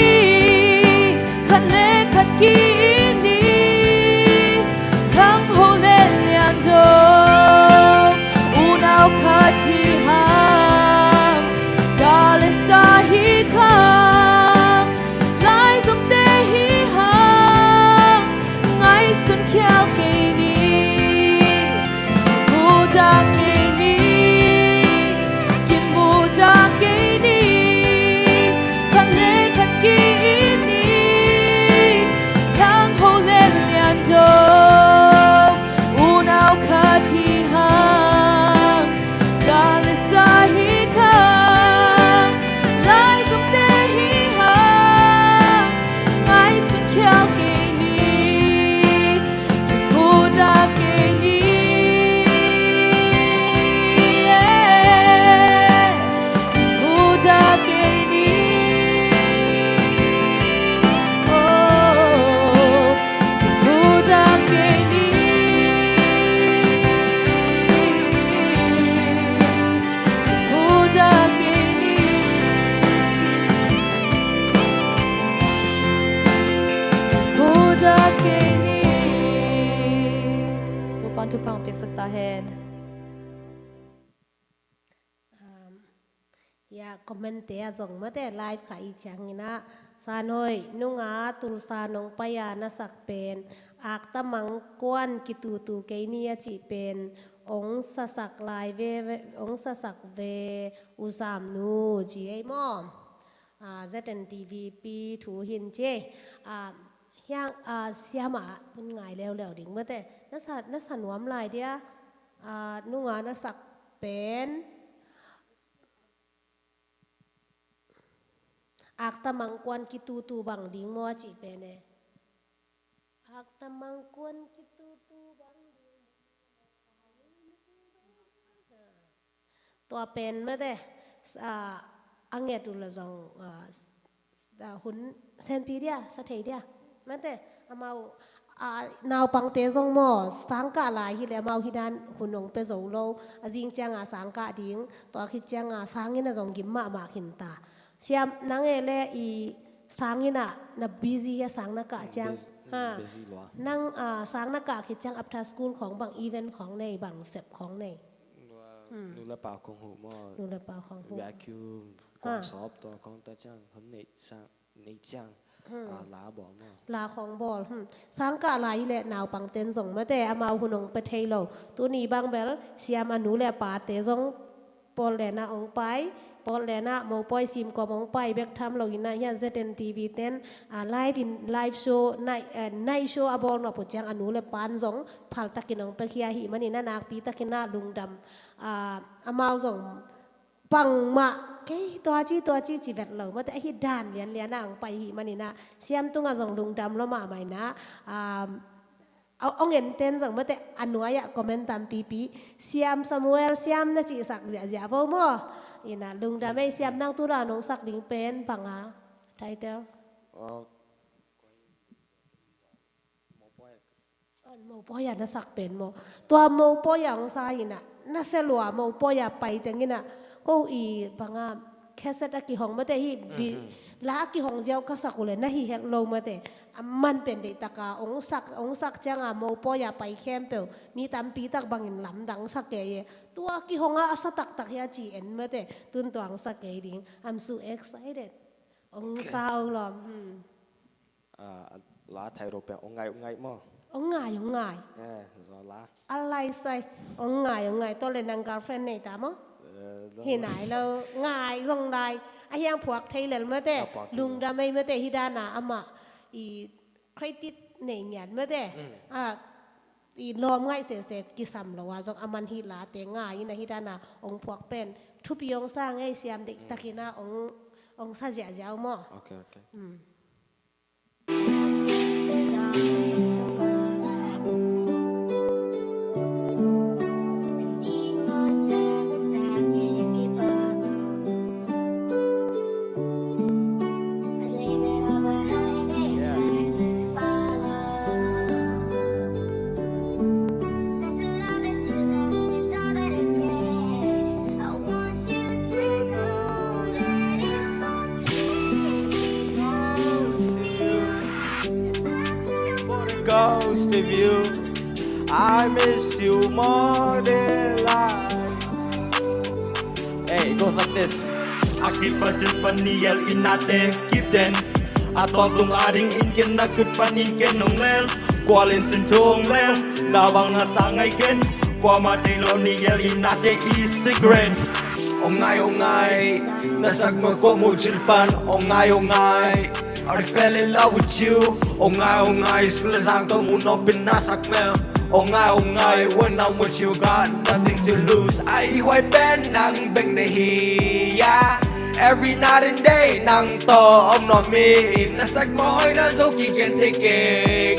Tua pan thupha piaksak ta hen. Um, ya, comment te ah zong mate, live kha i ciangin ah, Sanhoih nunga Tulsa nong pai a na sak pen Akta Mangkuan kitutu kei ni a cih pen ong sasak lai ve, ve, ong sasak ve U Sam nu ci ei maw. Ah, Z N T V pi thu hin ci ei. Ah, hiang, ah, siama tun ngai leuleu ding mate. Na sa, na sa nuam lai dia. Ah, nunga na sak pen Akta Mangkuan kitutu bang ding maw a cih pen e. Akta Mangkuan kitutu bang ding. Tua pen mate, ah, a nget uh la zong, ah, s-, ah, hun senpi dia, sa thei dia. Mate, amau, ah, naupangte zong maw, sangkah lai hi le amau hi dan hun ong pia zo lo. A zing cianga sangkah ding, tua khit cianga sangin a zong gim mahmah khin ta. Siam, nang e le i sangin ah na busy hia, sang na kah ciang? Busy, ha. Busy lua. Nang, ah, sang na kah khit ciang after school khong bang event khong nei, bang sep khong nei? Nu le pa khong huh maw. Nu le pa khong huh. Vacuum, ha, khong sawp tua khong ta ciang, hun nei ciang, nei ciang. Hmm. Ah, la bawl maw. La khong bawl. Hmm. Sangkah lai le naupangten zong mate, amau hun ong pia thei lo. Tuni bang bel, siam a nu le a pate zong Portland ah ong pai, Portland ah mopawi sim kawm ong pai bek tham lo in ah, hiah Z N T V ten, ah, live in, live show, night, eh, night show a bawl nop uh ciang a nu le pan zong phaltakin ong pia khia hi manin ah, nakpi takin ah lungdam, ah, amau zong bangmah kei tua ci, tua ci ci vet lo mate, ahi dan lianlian ah ong pai hi manin ah, siam tungah zong lungdam lua mahmah in ah, ah, a, ong en ten zong mate, a nuai ah comment tampipi, Siam Samuel, siam na cihsak ziahziah vo maw. In ah lungdam ei, siam nang tu dan ong sak ding pen bang a title? Oh. Mopawi a na sak pen maw. Tua mopawi a ong sa in ah, na sia lua mopawi a pai teng in ah, ko i bang a cassette a kihong mate hi, di, la a kihong ziau ka sak uh le na hi het lo mate. A man pen deih taka ong sak, ong sak cianga mopawi a pai khempeuh mi tampi tak bangin lamdang sa kei e. Tua kihong a a sa taktak hia ci en mate. Tun tua ong sa kei ding. I'm so excited. Ong sa ong lawm. Hmm. Ah, la thai ro pen ong ngai, ong ngai maw. Ong ngai, ong ngai. Eh, zaw la. A lai sai, ong ngai, ong ngai. Tua le nang girlfriend nei ta maw? Eh, zong. Hi nai lo, ngai zong lai. A hiang phuak thei lel mate. Ah, phuak thei lel. Lungdam ei mate, hi dan a amah i credit nei ngiat mate. Mm. Ah, i lawm ngaih sese kisam lo a zong a man hi late ngai in ah hi dan a ong phuak pen thupi ong sa ngei, siam deih takin ah ong, ong sa ziahziah uh maw. Okay, okay. Mm. Goes to you. I miss you more than life. Hey, it goes like this. A kipat jut pani yel inate kipden. A tuang tung a ding in kin na kut pani ken nong lel. Kualin sin tung lel. Na bang na sa ngai ken. Kuama te lo ni yel inate i secret. Ong ngai, ong ngai, na sak mo ko mo chilpan. Ong ngai, ong ngai, I fell in love with you. Ong ngai, ong ngai, sula sang to mu no pin na sak mel. Ong ngai, ong ngai, when I'm with you, got nothing to lose. Ai huai pen nang beng na hi, yeah. Every night and day, nang to om no mi. Na sak mo hoi na zo ki ken te ke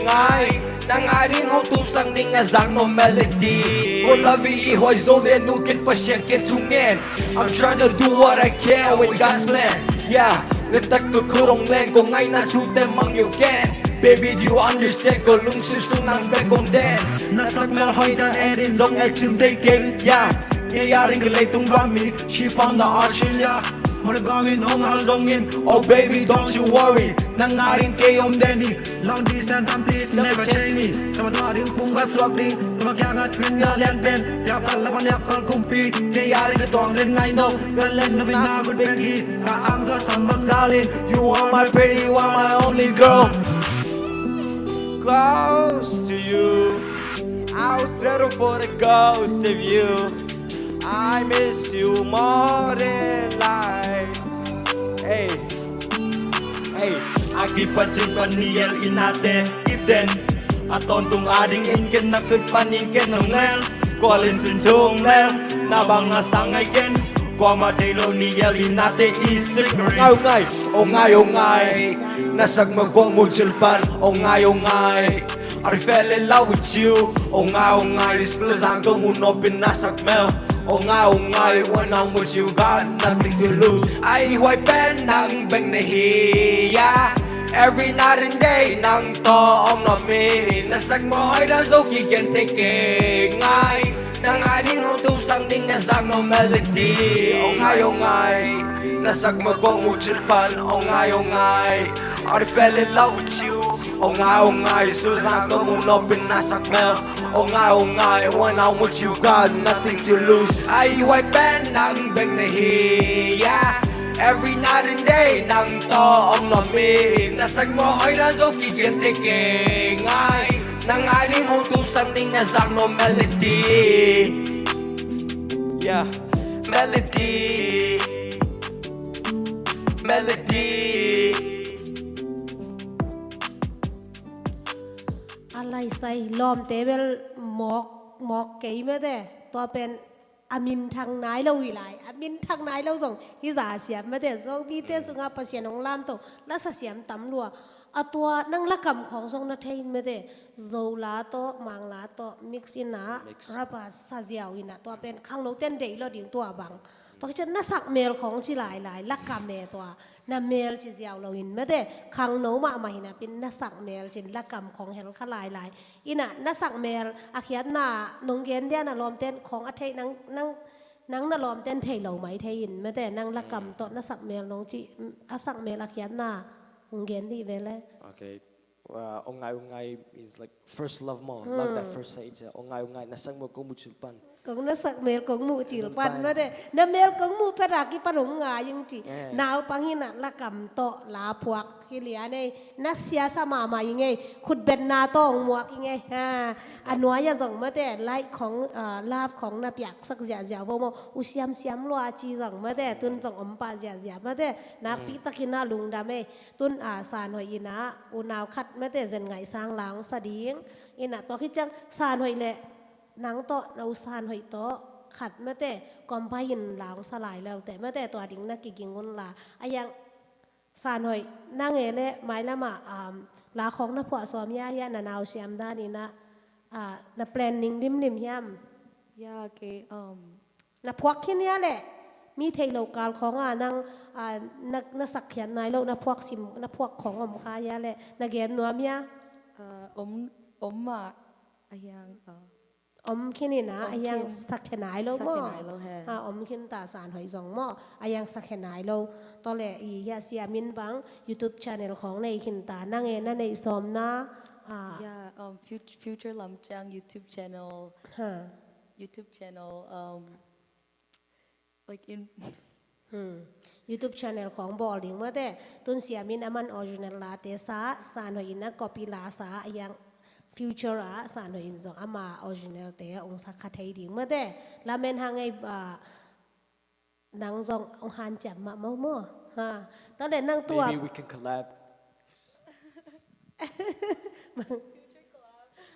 ngai. Nang a ding hong tum sang ning a zang no melody. Ko love i hoi zo le nu ken Pasian ken sung ngen. I'm trying to do what I can with God's plan. Yeah, le tak ko khurong leng ko ngai na thu te mang you can. Baby, do you understand? Ko lungsim sung nang bek kong den. Na sak mel hoi da edin zong el chim te keng. Yeah, ke ya ring ke lei tung ba mi. She found the Australia. Mawleh bangin hong hal zongin, oh baby, don't you worry. Nang a ding kei om den hi. Long distance, time, please never change me. Tama tua ding pung ka suak ding. Tama kiang a twin ya lian pen. Yap kal lapan yap kal kumpi. Kei a ding ka tuang zen ngai no. Ka len na bin na good pen hi. Ka ang sa sambak zalin. You are my pretty, you are my only girl. Close to you. I'll settle for the ghost of you. I miss you more than life. Hey, hey. A kipat cin pan ni yel inate ipden. A tontung a ding in ken na kut pan in ken nong mel. Kualin sin tung mel. Na bang a sang ai ken. Kuama tei lo ni yel inate is secret. Ngai, oh ngai, oh ngai, oh ngai. Na sak ma kong mu cil pan, oh ngai, oh ngai. I fell in love with you, oh ngai, oh ngai. This place I'm going up in na sak mel, oh ngai, oh ngai. When I'm with you, got nothing to lose. Ai huai pen nang bek na hi, yeah. Every night and day nang to om na mi. Na sak ma hoi da zo ki gen te ke ngai. Nang a ding hong tum sang ding na zang no melody. Oh ngai, oh ngai. Na sak ma kong mu cil pan, oh ngai, oh ngai. I fell in love with you, oh ngai, oh ngai. Sul sang kong mu no pin na sak mel, oh ngai, oh ngai. When I'm with you, got nothing to lose. Ai huai pen nang bek na hi, yeah. Every night and day nang to om na mi. Na sak ma hoi da zo ki gen te ke ngai. Nang a ding hong tum sang ding na zang no melody. Yeah, melody. Melody. A lai sai lawmte bel mawk, mawk kei mete. Tua pen a minthang nai lo hi lai. A minthang nai lo zong hi za siam mete. Zomite sungah Pasian hong lamto lasa siam tam lua. A tua nang lakam khawng zong na thei in mete. Zola tawh, Mangla tawh mix in a rapa sa ziau in a tua pen khangno ten deih lo ding tua bang. Tua khit ciang na sak mel khawng ci lailai, lakam e tua. Na mel ci ziau lo in mete, khangno mahmah hi napi in na sak mel cin lakam khawng hel kha lailai. In a na sak mel a khiatna nong gen dia na lawmten khawng a thei nang, nang, nang na lawmten thei lo mai thei in mete, nang lakam tawh na sak mel nong ci, a sak mel a khiatna hong gen dih ve le. Okay. Uh, ong ngai ong ngai means like first love mo. Love at first sight. Ong ngai ong ngai na sang mo kong mu cil pan. Kong na sak mel kong mu cil pan mate. Na mel kong mu phet a kipan ong ngai ing ci. Naupang hi na lakam tawh la phuak hi lian ei. Na siasa mahmah ing ei. Khutbetna tawh ong muak ing ei. Ha. A nuai a zong mate. Like khong, uh, love khong na piaksak ziahziah vo mo. U siamsiam lua ci zong mate. Tun zong om pah ziahziah mate. Nakpi takin a lungdam ei. Tun a San Hoih in a unau khat mate zen ngaih sang la ong sa ding. In a tua khit ciang San Hoih le nang tawh na u San Hoih tawh khat mate kawmpai in la ong sa lai leute mate tua ding na kiging un la. A hiang San Hoih nang e le mailam a, um, la khawng na phuah sawm hia hia na nau siam dan in a, ah, na planning limlim hiam? Ya, okay, um, Na phuak khin hia leh mi theih loh kal khawng a nang, ah, na, na sak khiat nai loh, na phuak sim, na phuak khawng om kha hia leh na gen nuam hia? Ah, om, om mah a hiang, ah. Om khin in a, a hiang sak khia nai lo maw? Sak khia nai lo he. Ah, om khin ta San Hoih zong maw? A hiang sak khia nai lo. Tua leh i hia sia min bang YouTube channel khawng nei khin ta nang e na neih sawm na, ah. Ya, um, fut-, Future Lamciang YouTube channel. Ha. YouTube channel, um, Like in Hmm. YouTube channel khawng bawl ding mate. Tun siam in aman original late sa, San Hoih in a copy la sa, a hiang future a San Hoih in zong ama original te ong sa kha thei ding mate. Lamen hang ei, ah, nang zong ong hanciam mah maw maw. Ha. Tua leh nang tua. Maybe we can collab.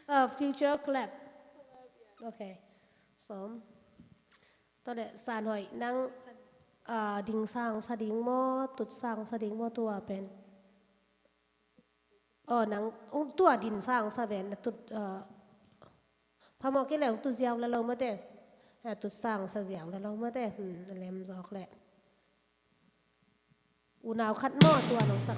Ah, future collab. Okay. Som. Tua leh San Hoih nang, ah, ding sang sa ding maw, tut sang sa ding maw tua pen. Oh, nang, uh, tua ding sang sa ven, na tut, ah, phamawh kei leh ong tut ziau la lo mate. Ah, tut sang sa ziau la lo mate. Hmm, lem zawk leh. Unau khat maw tua nong sak.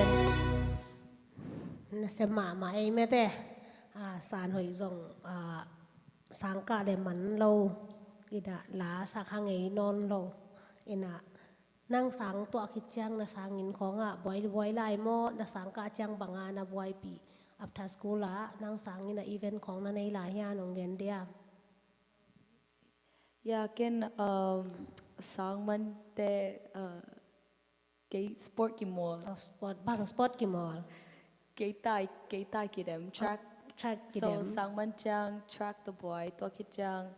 Nasem mahmah ei mate. Ah, san hoih zong, ah, sangkah le man lo, ina la sak hang ei nawn lo, ina nang sang tuah khit ciang na sangin khawngah buai, buai lai maw, na sangkah ciang banga na buaipih after school ah, nang sangin a event khawng na nei lai hian hong gen dia. Ya, ken, um, sang man te, uh, kei sport kimawl. Oh, sport, bang sport kimawl? Kei tai, kei tai kidem, track. Oh, track kidem. So, sang man ciang, track tawh buai, tua khit ciang,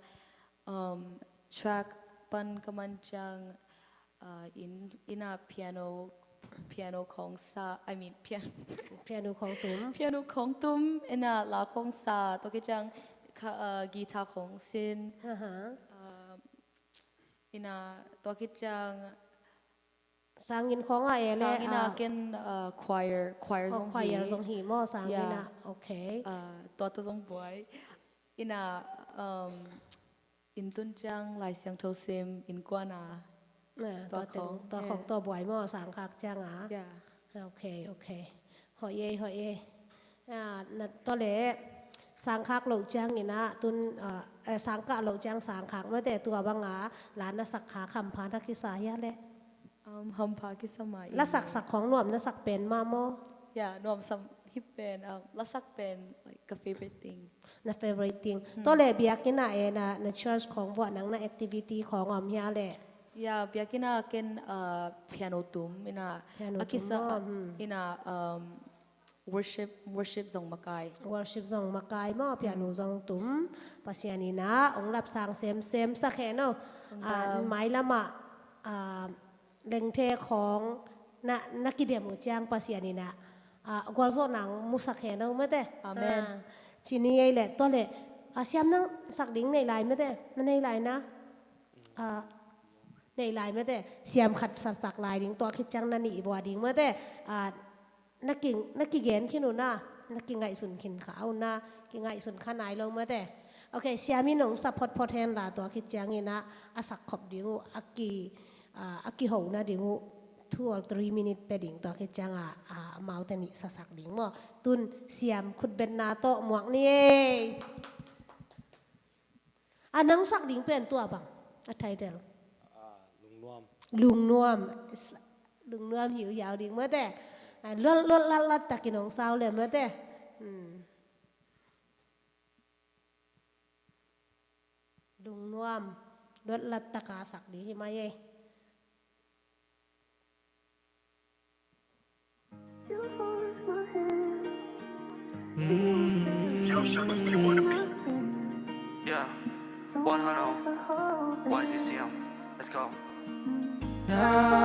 um, track pan ka man ciang, uh, inn, inn ah piano, piano khawng sa, I mean, pian-, piano khawng tum. Piano khawng tum, inn ah la khawng sa, tua khit ciang, ka, uh, guitar khawng sin. Aha. Uh, inn ah, tua khit ciang, sangin khawngah e le, sangin ah, ah, ken, ah, choir, choir, oh, zong hi. Choir zong hi maw, sangin ah. Yeah. Okay. Ah, tua tawh zong buai. Ina, um, inn tun ciang Lai Siangtho sim, innkuan ah. Ah, tua tua teng, khawng, tua eh, khawng tua buai maw, sangkhak ciang ah. Yeah. Okay, okay. Hoih ei, hoih ei. Ah, na, tua le, sangkhak loh ciangin ah, tun, ah, eh, sangkah loh ciang sangkhak mate, tua banga la na sak khak hampha na kisa hia le? Um, hampha kisa mah in. La sak sak khawng nuam na sak pen mah maw? Ya, nuam sam hi pen, um, la sak pen, like, ka favorite thing. Na favorite thing. Hmm. Tua le biakinn ah e na, na church khawng vuah nang na activity khawng om hia le? Ya, biakinn ah ken, uh, piano tum, ina, piano tum a kisa, maw? Hmm. Ina, um, worship, worship zong makai. Worship zong makai maw, piano, mm, zong tum. Pasian ina, ong lapsang semsem sak hen aw. Ong, ah, dam. Mailamah, ah, lengthe khawng na, na kidem uh ciang Pasian ina, ah, gualzawh nang musak hen aw mate. Amen. Ah, cini ei le, tua le, ah, siam nang sak ding nei lai mate, na nei lai na. Ah, nei lai mate, siam khat sak sak lai ding, tua khit ciang na nih vua ding mate. Ah, na ki, na kigen khin uh na, na kingaihsun khin kha uh na, kingaihsun kha nai lo mate. Ok, siam in hong sa photphot hen la, tua khit ciangin ah, a sak khop ding uh, a ki, ah, a kihona ding uh, two or three minute pe ding, tua khit ciang ah, ah, amau te nih sa sak ding maw. Tun siam khutbetna tawh muak ni ei. A nang sak ding pen tua bang, a title. Ah, lungnuam. Lungnuam. Lungnuam hiuhiau ding mate. Ah, luat, luat lat lat takin hong sau le mate. Hmm. Lungnuam. Luat lat taka sak ding hi mai ei. Mm. Yo, Shabba, where you wanna be? Yeah, one hundred, Y Z C M. Let's go. Ah,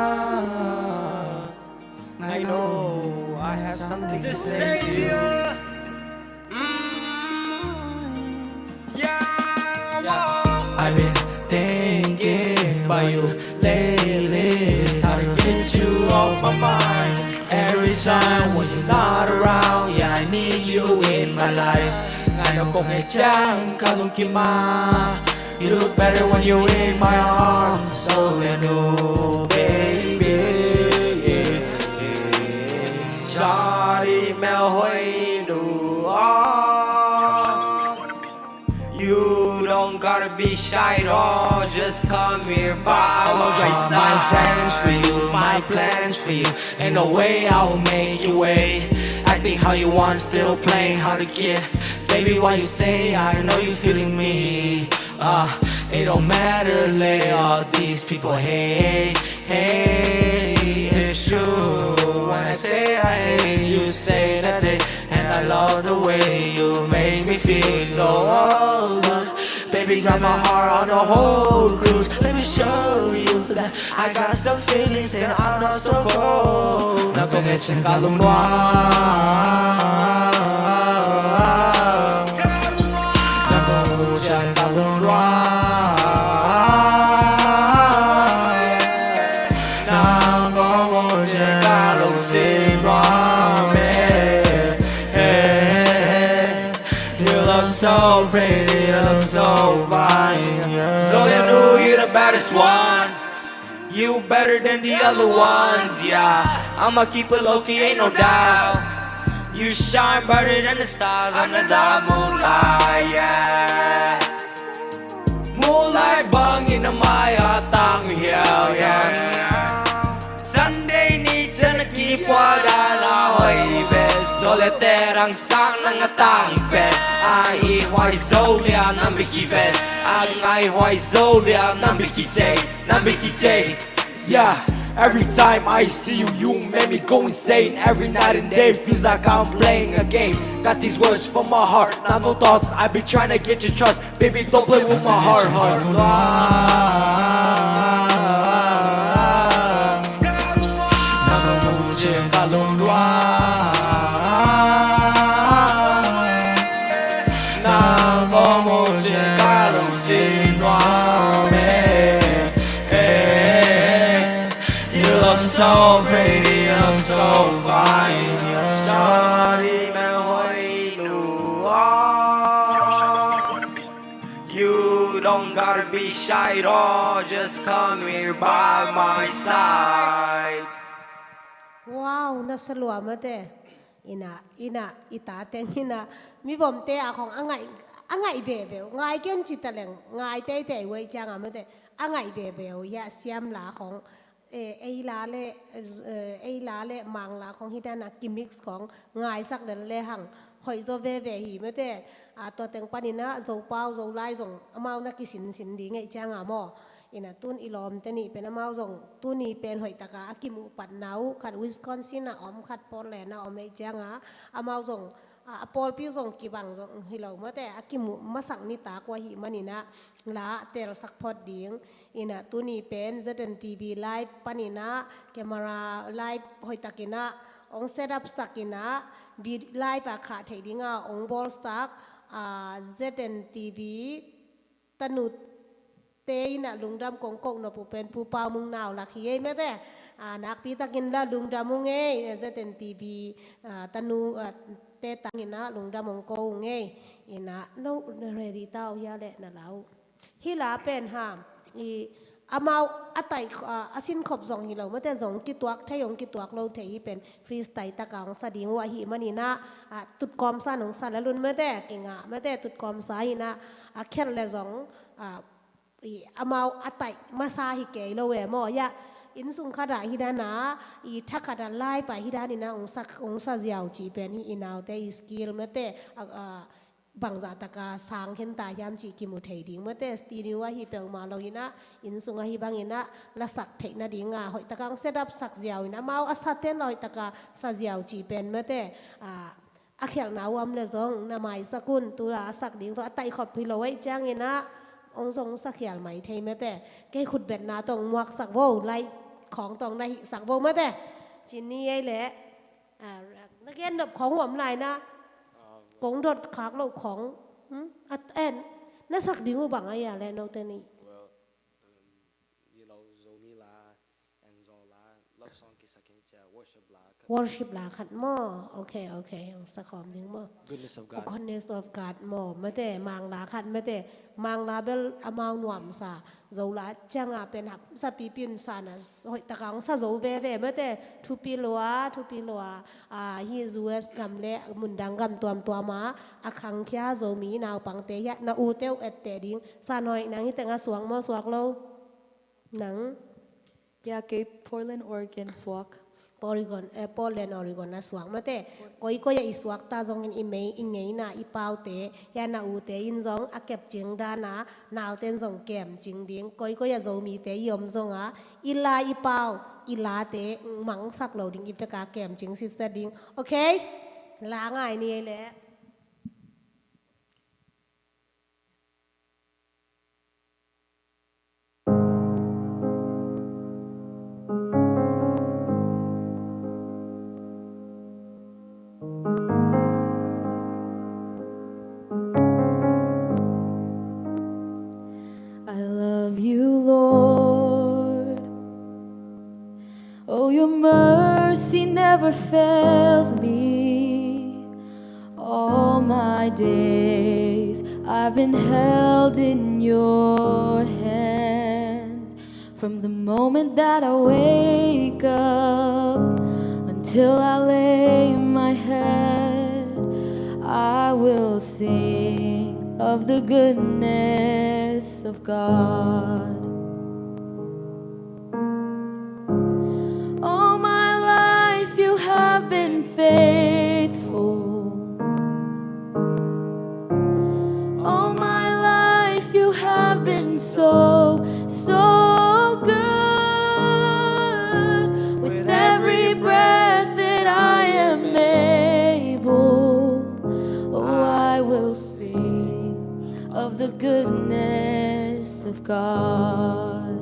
I know I have something to say to you. Mm. Yeah. I've been thinking about you lately. It's hard to get you off my mind. Every time when you're not around, yeah, I need you in my life. Ngai no kong e chang ka lungkim a. You look better when you're in my arms. So let no baby, yeah, yeah. Shawty mel hoi nu ah. You don't gotta be shy at all, just come here by. I will drop my friends for you, my plans for you. Ain't no way I'll make you wait. Acting how you want, still playing how to get. Baby, why you say I know you feeling me? Uh, it don't matter, let all these people hate. Hey, it's true. When I say I hate you, say that day. And I love the way you make me feel so good. Baby, got my heart on the whole cruise. Let me show you that I got some feelings and I'm not so cold. Nang kong e chang ka lungnuam. Nang kong e chang ka lungnuam. Nang kong e chang ka lungsim nuam e. You look so pretty, you look so fine, yeah. So you know you're the baddest one. You better than the other ones, yeah. I'ma keep it low key, ain't no doubt. You shine brighter than the stars under the moonlight, yeah. Moonlight bangin a mai a tang hiau, yeah. Sunday ni chan a kipua dan a hoi vet. Zo le te rang sang nang a tang vet. A i huai zo lia nang biki vet. A ngai huai zo lia nang biki jay, nang biki jay. Yeah, every time I see you, you make me go insane. Every night and day feels like I'm playing a game. Got these words from my heart, not no thoughts. I be trying to get your trust. Baby, don't play with my heart, heart. You look so pretty, you look so fine. You're starting my way to all. You don't gotta be shy at all, just come here by my side. Wow, na salua mate. Ina, ina, i ta teng ina, mi vom te a khong a ngai, a ngai bebeu, ngai ken ci ta leng, ngai teitei wei ciang a mate, a ngai bebeu, ya siam la khong, eh, ei la le, eh, ei la le mang la khong hi dan a kimix khong, ngaisak le le hang, hoih zo veve hi mate, a tua teng pan ina, Zopau, Zolai zong, amau na kisinsin ding ei ciang a maw. Ina tun i lawmte nih pen amau zong tuni pen hoih taka a kimuh patna uh, khat Wisconsin a om, khat Portland a om ei cianga, amau zong, a, a pawlpi zong kibang zong hi lo mate, a kimuh masak nitak uh ahih manina la telsak phot ding. Ina tuni pen Z N T V live panina camera live hoih takina ong set up sakina vid live a khah theih dinga ong bawlsak, a, Z N T V tanu te ina lungdam kong koh nop uh pen Pu Pau Mung nau lak hi ei mate. A, nakpi takin la lungdam ung ei, Z N T V, a, tanu, a, te tangina lungdam ong ko ung ei. Ina no, na ready tau hia le na lau. Hi la pen ha, i, amau a taih, a, a sinkhop zong hi lo mate, zong kituak thei, ong kituak lo thei hi pen freestyle taka ong sa ding uh ahih manina, a, tutkawmsa nong sa lalun mate, kinga mate, tutkawmsa hina, a, khelh le zong, a, i, amau a taih masa hi kei lo e maw, ya, innsung khat ah hi dana, i, thakhat ah live ah hi danina ong sa, ong sa ziau ci pen hi, i naute i skill mate, a, a, bangzah taka sang khen ta hiam cih kimu thei ding mate, studio ahi peuhmah lo ina, innsung ahi bangina, lasak theih nadinga hoih taka ong set up sak ziau ina, amau a sa ten la hoih taka sa ziau ci pen mate, a, a khialhna uam le zong na maisak un, tu a sak ding tawh a taih khop hi lo ei ciangina, ong zong sa khial mai thei mate, kei khutbetna tawh ong muaksak vo, light khawng tawh ong na hihsak vo mate, cin ni ei le. A, na gen nop khawng uam lai na, kong dot khak loh khawng, hmm? At en, na sak ding uh bang a ia le note ni. Well, um, you know, Zomi la, and Zo la, love song kisak in cia, worship la khat. Worship la khat maw? Okay, okay, sak khawm ding maw? Goodness of God. Oh, Goodness of God maw? Mate, mang la khat mate, mang la bel amau nuamsa. Zo la cianga pen hap sapi pin sana hoih taka ong sa zo veve mate, thupi lua, thupi lua. A, hi U S gam le mundang gam tuamtuama a khangkhia Zomi naupangte hia, na ute uh etteh ding. Sanhoih, nang hi tenga suak maw, suak lo? Nang? Ya, kei Portland, Oregon suak. Oregon, eh, Portland, Oregon a suak mate. Koikoi a i suak ta zongin i mei, i ngeina, i paute, ya na ute in zong a kepcing dana, nauten zong kemcing ding. Koikoi a Zomite i om zonga, i la i pau, i late mangsak lo ding, i peka kemcing sitset ding. Okay? La ngai ni ei le. I love you, Lord. Oh, your mercy never fails me. All my days I've been held in your hands. From the moment that I wake up until I lay my head, the goodness of God. All my life you have been faithful. All my life you have been so, so good. With every breath that I am able, oh, I will sing of the goodness of God.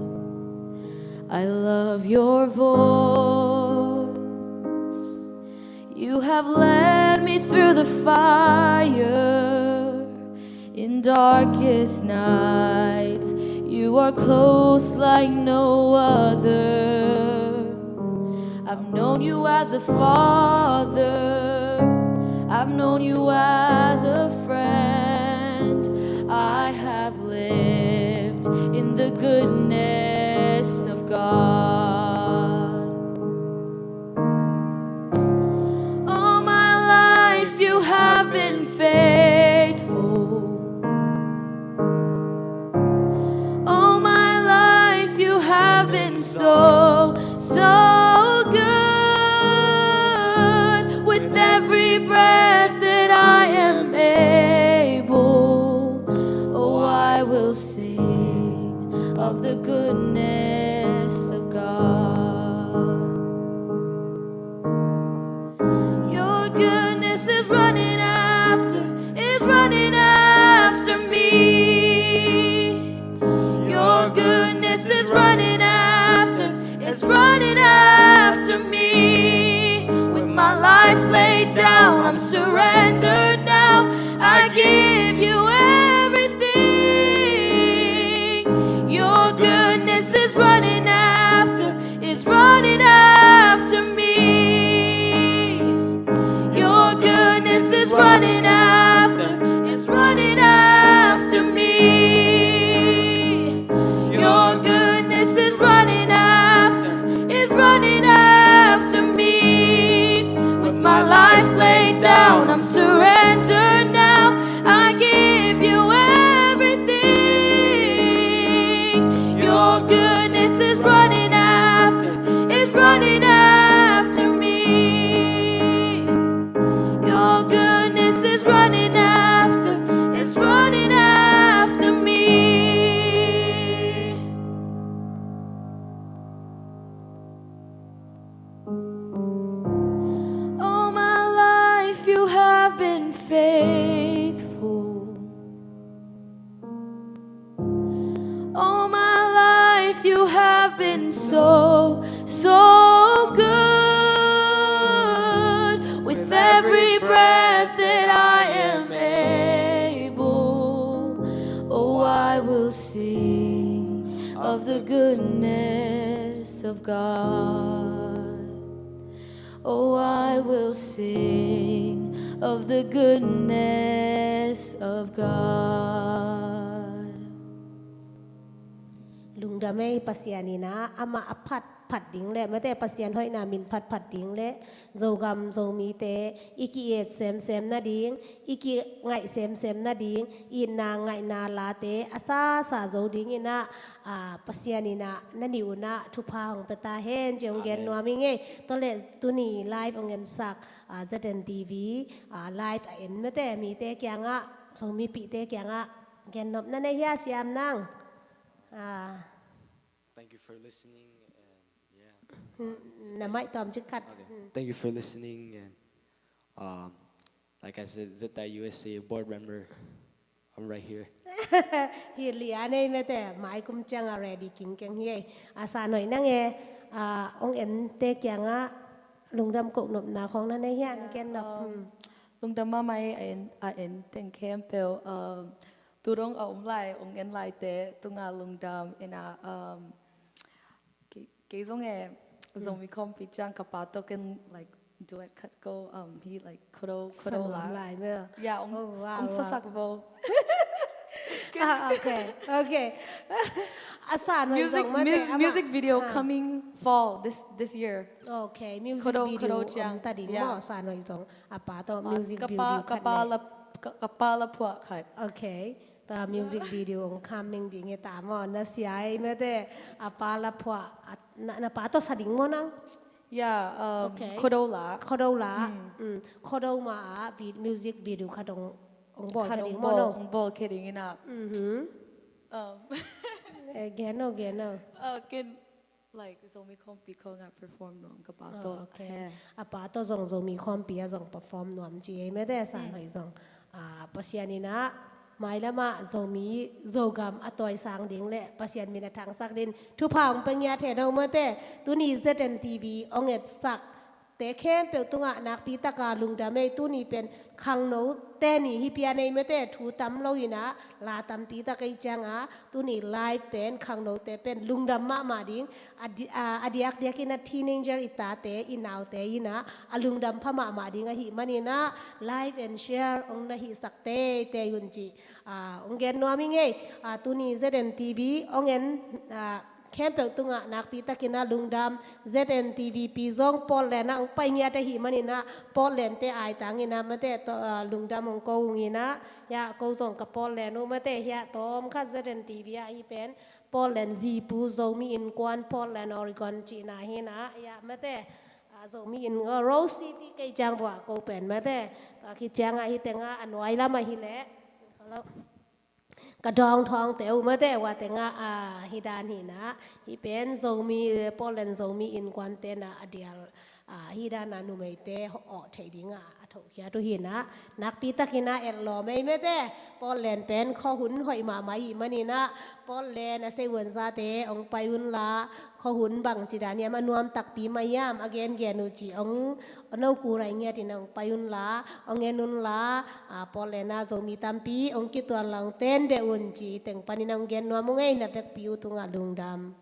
I love your voice. You have led me through the fire. In darkest nights, you are close like no other. I've known you as a father. I've known you as a friend. I have lived in the goodness of God. All my life you have been faithful. All my life you have been so, so good. With every breath that I am able, oh, I will sing of the goodness of God. Your goodness is running after, is running after me. Your goodness is running after, is running after me. With my life laid down, I'm surrendered now. I give you everything. Your goodness is running after, is running after me. Your goodness is running after, is running after me. Your goodness is running after, is running after me. With my life laid down, I'm surrendered now. I give you everything. Your goodness is running after, is running after me. Your goodness is running after, is running after me. All my life you have been faithful. All my life you have been so, so good. With every breath that I am able, oh, I will sing of the goodness of God. Oh, I will sing of the goodness of God. Lungdam ei, Pasian in ah amah a phat phat ding le, mate, Pasian hoihna min phat phat ding le, Zogam Zomite i ki-et semsem nading, i kingaih semsem nading, itna ngaihna late a sasa zo dingin ah, a, Pasian in ah na nih un ah thupha hong pia ta hen ci hong gen nuam ing ei. Tua leh tuni live hong ensak, a, Z N T V, a, live a en mite, mite kiangah, Zomipihte kiangah gennop na nei hia, Siam nang? A. Thank you for listening and, yeah. Hmm, na mic tawm cik khat. Okay. Hmm. Thank you for listening and, um, like I said, Zeta U S A board member. I'm right here. Hi lian ei mate, mai kum ciang a ready kingkeng hi ei. A, san hoih nang e, a, hong ente kiangah lungdam kohnopna khawng na nei hia, na gen nop. Yeah, um, hmm. Lungdam mahmah ei, a en, a en teng khempeuh, um, tu dong a om lai, hong en laite tungah lungdam, ina, um, kei, kei zong e, Zomi khawmpi ciang ka pa tawh ken, like, duet khat ko, um, hi, like, khuado, khuado la. Sa nuam lai meh? Yeah, hong, oh, wow, hong sasak vo. Ah, okay, okay. A san hoih zong mate, mus-, music video coming fall this, this year. Okay, music video om ta ding maw, san hoih zong. A pa tawh music video khat le. Ka pa, ka pa la, Ka, ka pa la phuah khat. Ok. Tua music video hong kham ning ding hi ta maw. Na sia ei mate, a pa la phuah, a, na, na pa tawh sa ding maw nang? Ya, um, Ok. Khuado la. Khuado la. Mm. Mm. Khuado ma a vi-, music video khat hong, hong bawl Khat kha hong ding maw bawl, no? Hong bawl kha ding ina. Mhm. Um. Eh, gen no, gen no. Uh, ken, like, Zomi khawmpi khawng ah perform nuam ka pa tawh. Oh, ok. He. A pa tawh zong Zomi khawmpi ah zong perform nuam ci ei mate san Mm. hoih zong. Ah, Pasian ina, mailam ah Zomi, Zogam a tawisang ding le Pasian min a thangsak ding thupha hong pia ngiat hen no mate. Tuni Z N T V hong etsak te khempeuh tungah nakpi taka lungdam ei. Tuni pen khangnote ni hi pia nei mate, thu tam lo ina, la tampi tak ei cianga, tuni live pen khangnote pen lungdam mahmah ding, a di-, a, a diakdiak ina teenager i tate, i naute ina, a lungdam pha mahmah ding ahih manina, like and share hong na hihsak teitei un ci. Ah, hong gen nuam hi ngei, ah, tuni Z N T V hong en, ah, khempeuh tungah nakpi takina lungdam. Z N T V pi zong Portland ah hong pai ngiat ahih manina, Portland te aitang ina mate tawh, ah, lungdam hong ko ung ina, ya, ko zong ka Portland uh mate, hiah tawm khat Z N T V ah hi pen Portland Zipu Zomi Innkuan Portland Oregon cihna hina, ya, mate, ah, Zomi Inn, ah, Rose City kei ciang vua ko pen mate, tua khit cianga hi tenga a nuai lam ahi leh ka dawng thawngte uh mate, ua tenga, ah, hi dan hina, hi pen Zomi, Portland Zomi Innkuan tena a dial, ah, hi dana numeite awh theih dinga a thohkhiat uh hina, nakpi takina etlawm ei mate, Portland pen khuahun hoih mahmah ahih manina, Portland a sei uanzate hong pai unla, khuahun bangci dan hiam, a nuam takpi mah hiam, a gengen uh ci hong, no kurai ngiatin hong pai unla, hong en unla, ah, Portland ah Zomi tampi hong kituan la hong ten beh un ci teng panin hong gen nuam ung ei, na vekpi uh tungah lungdam.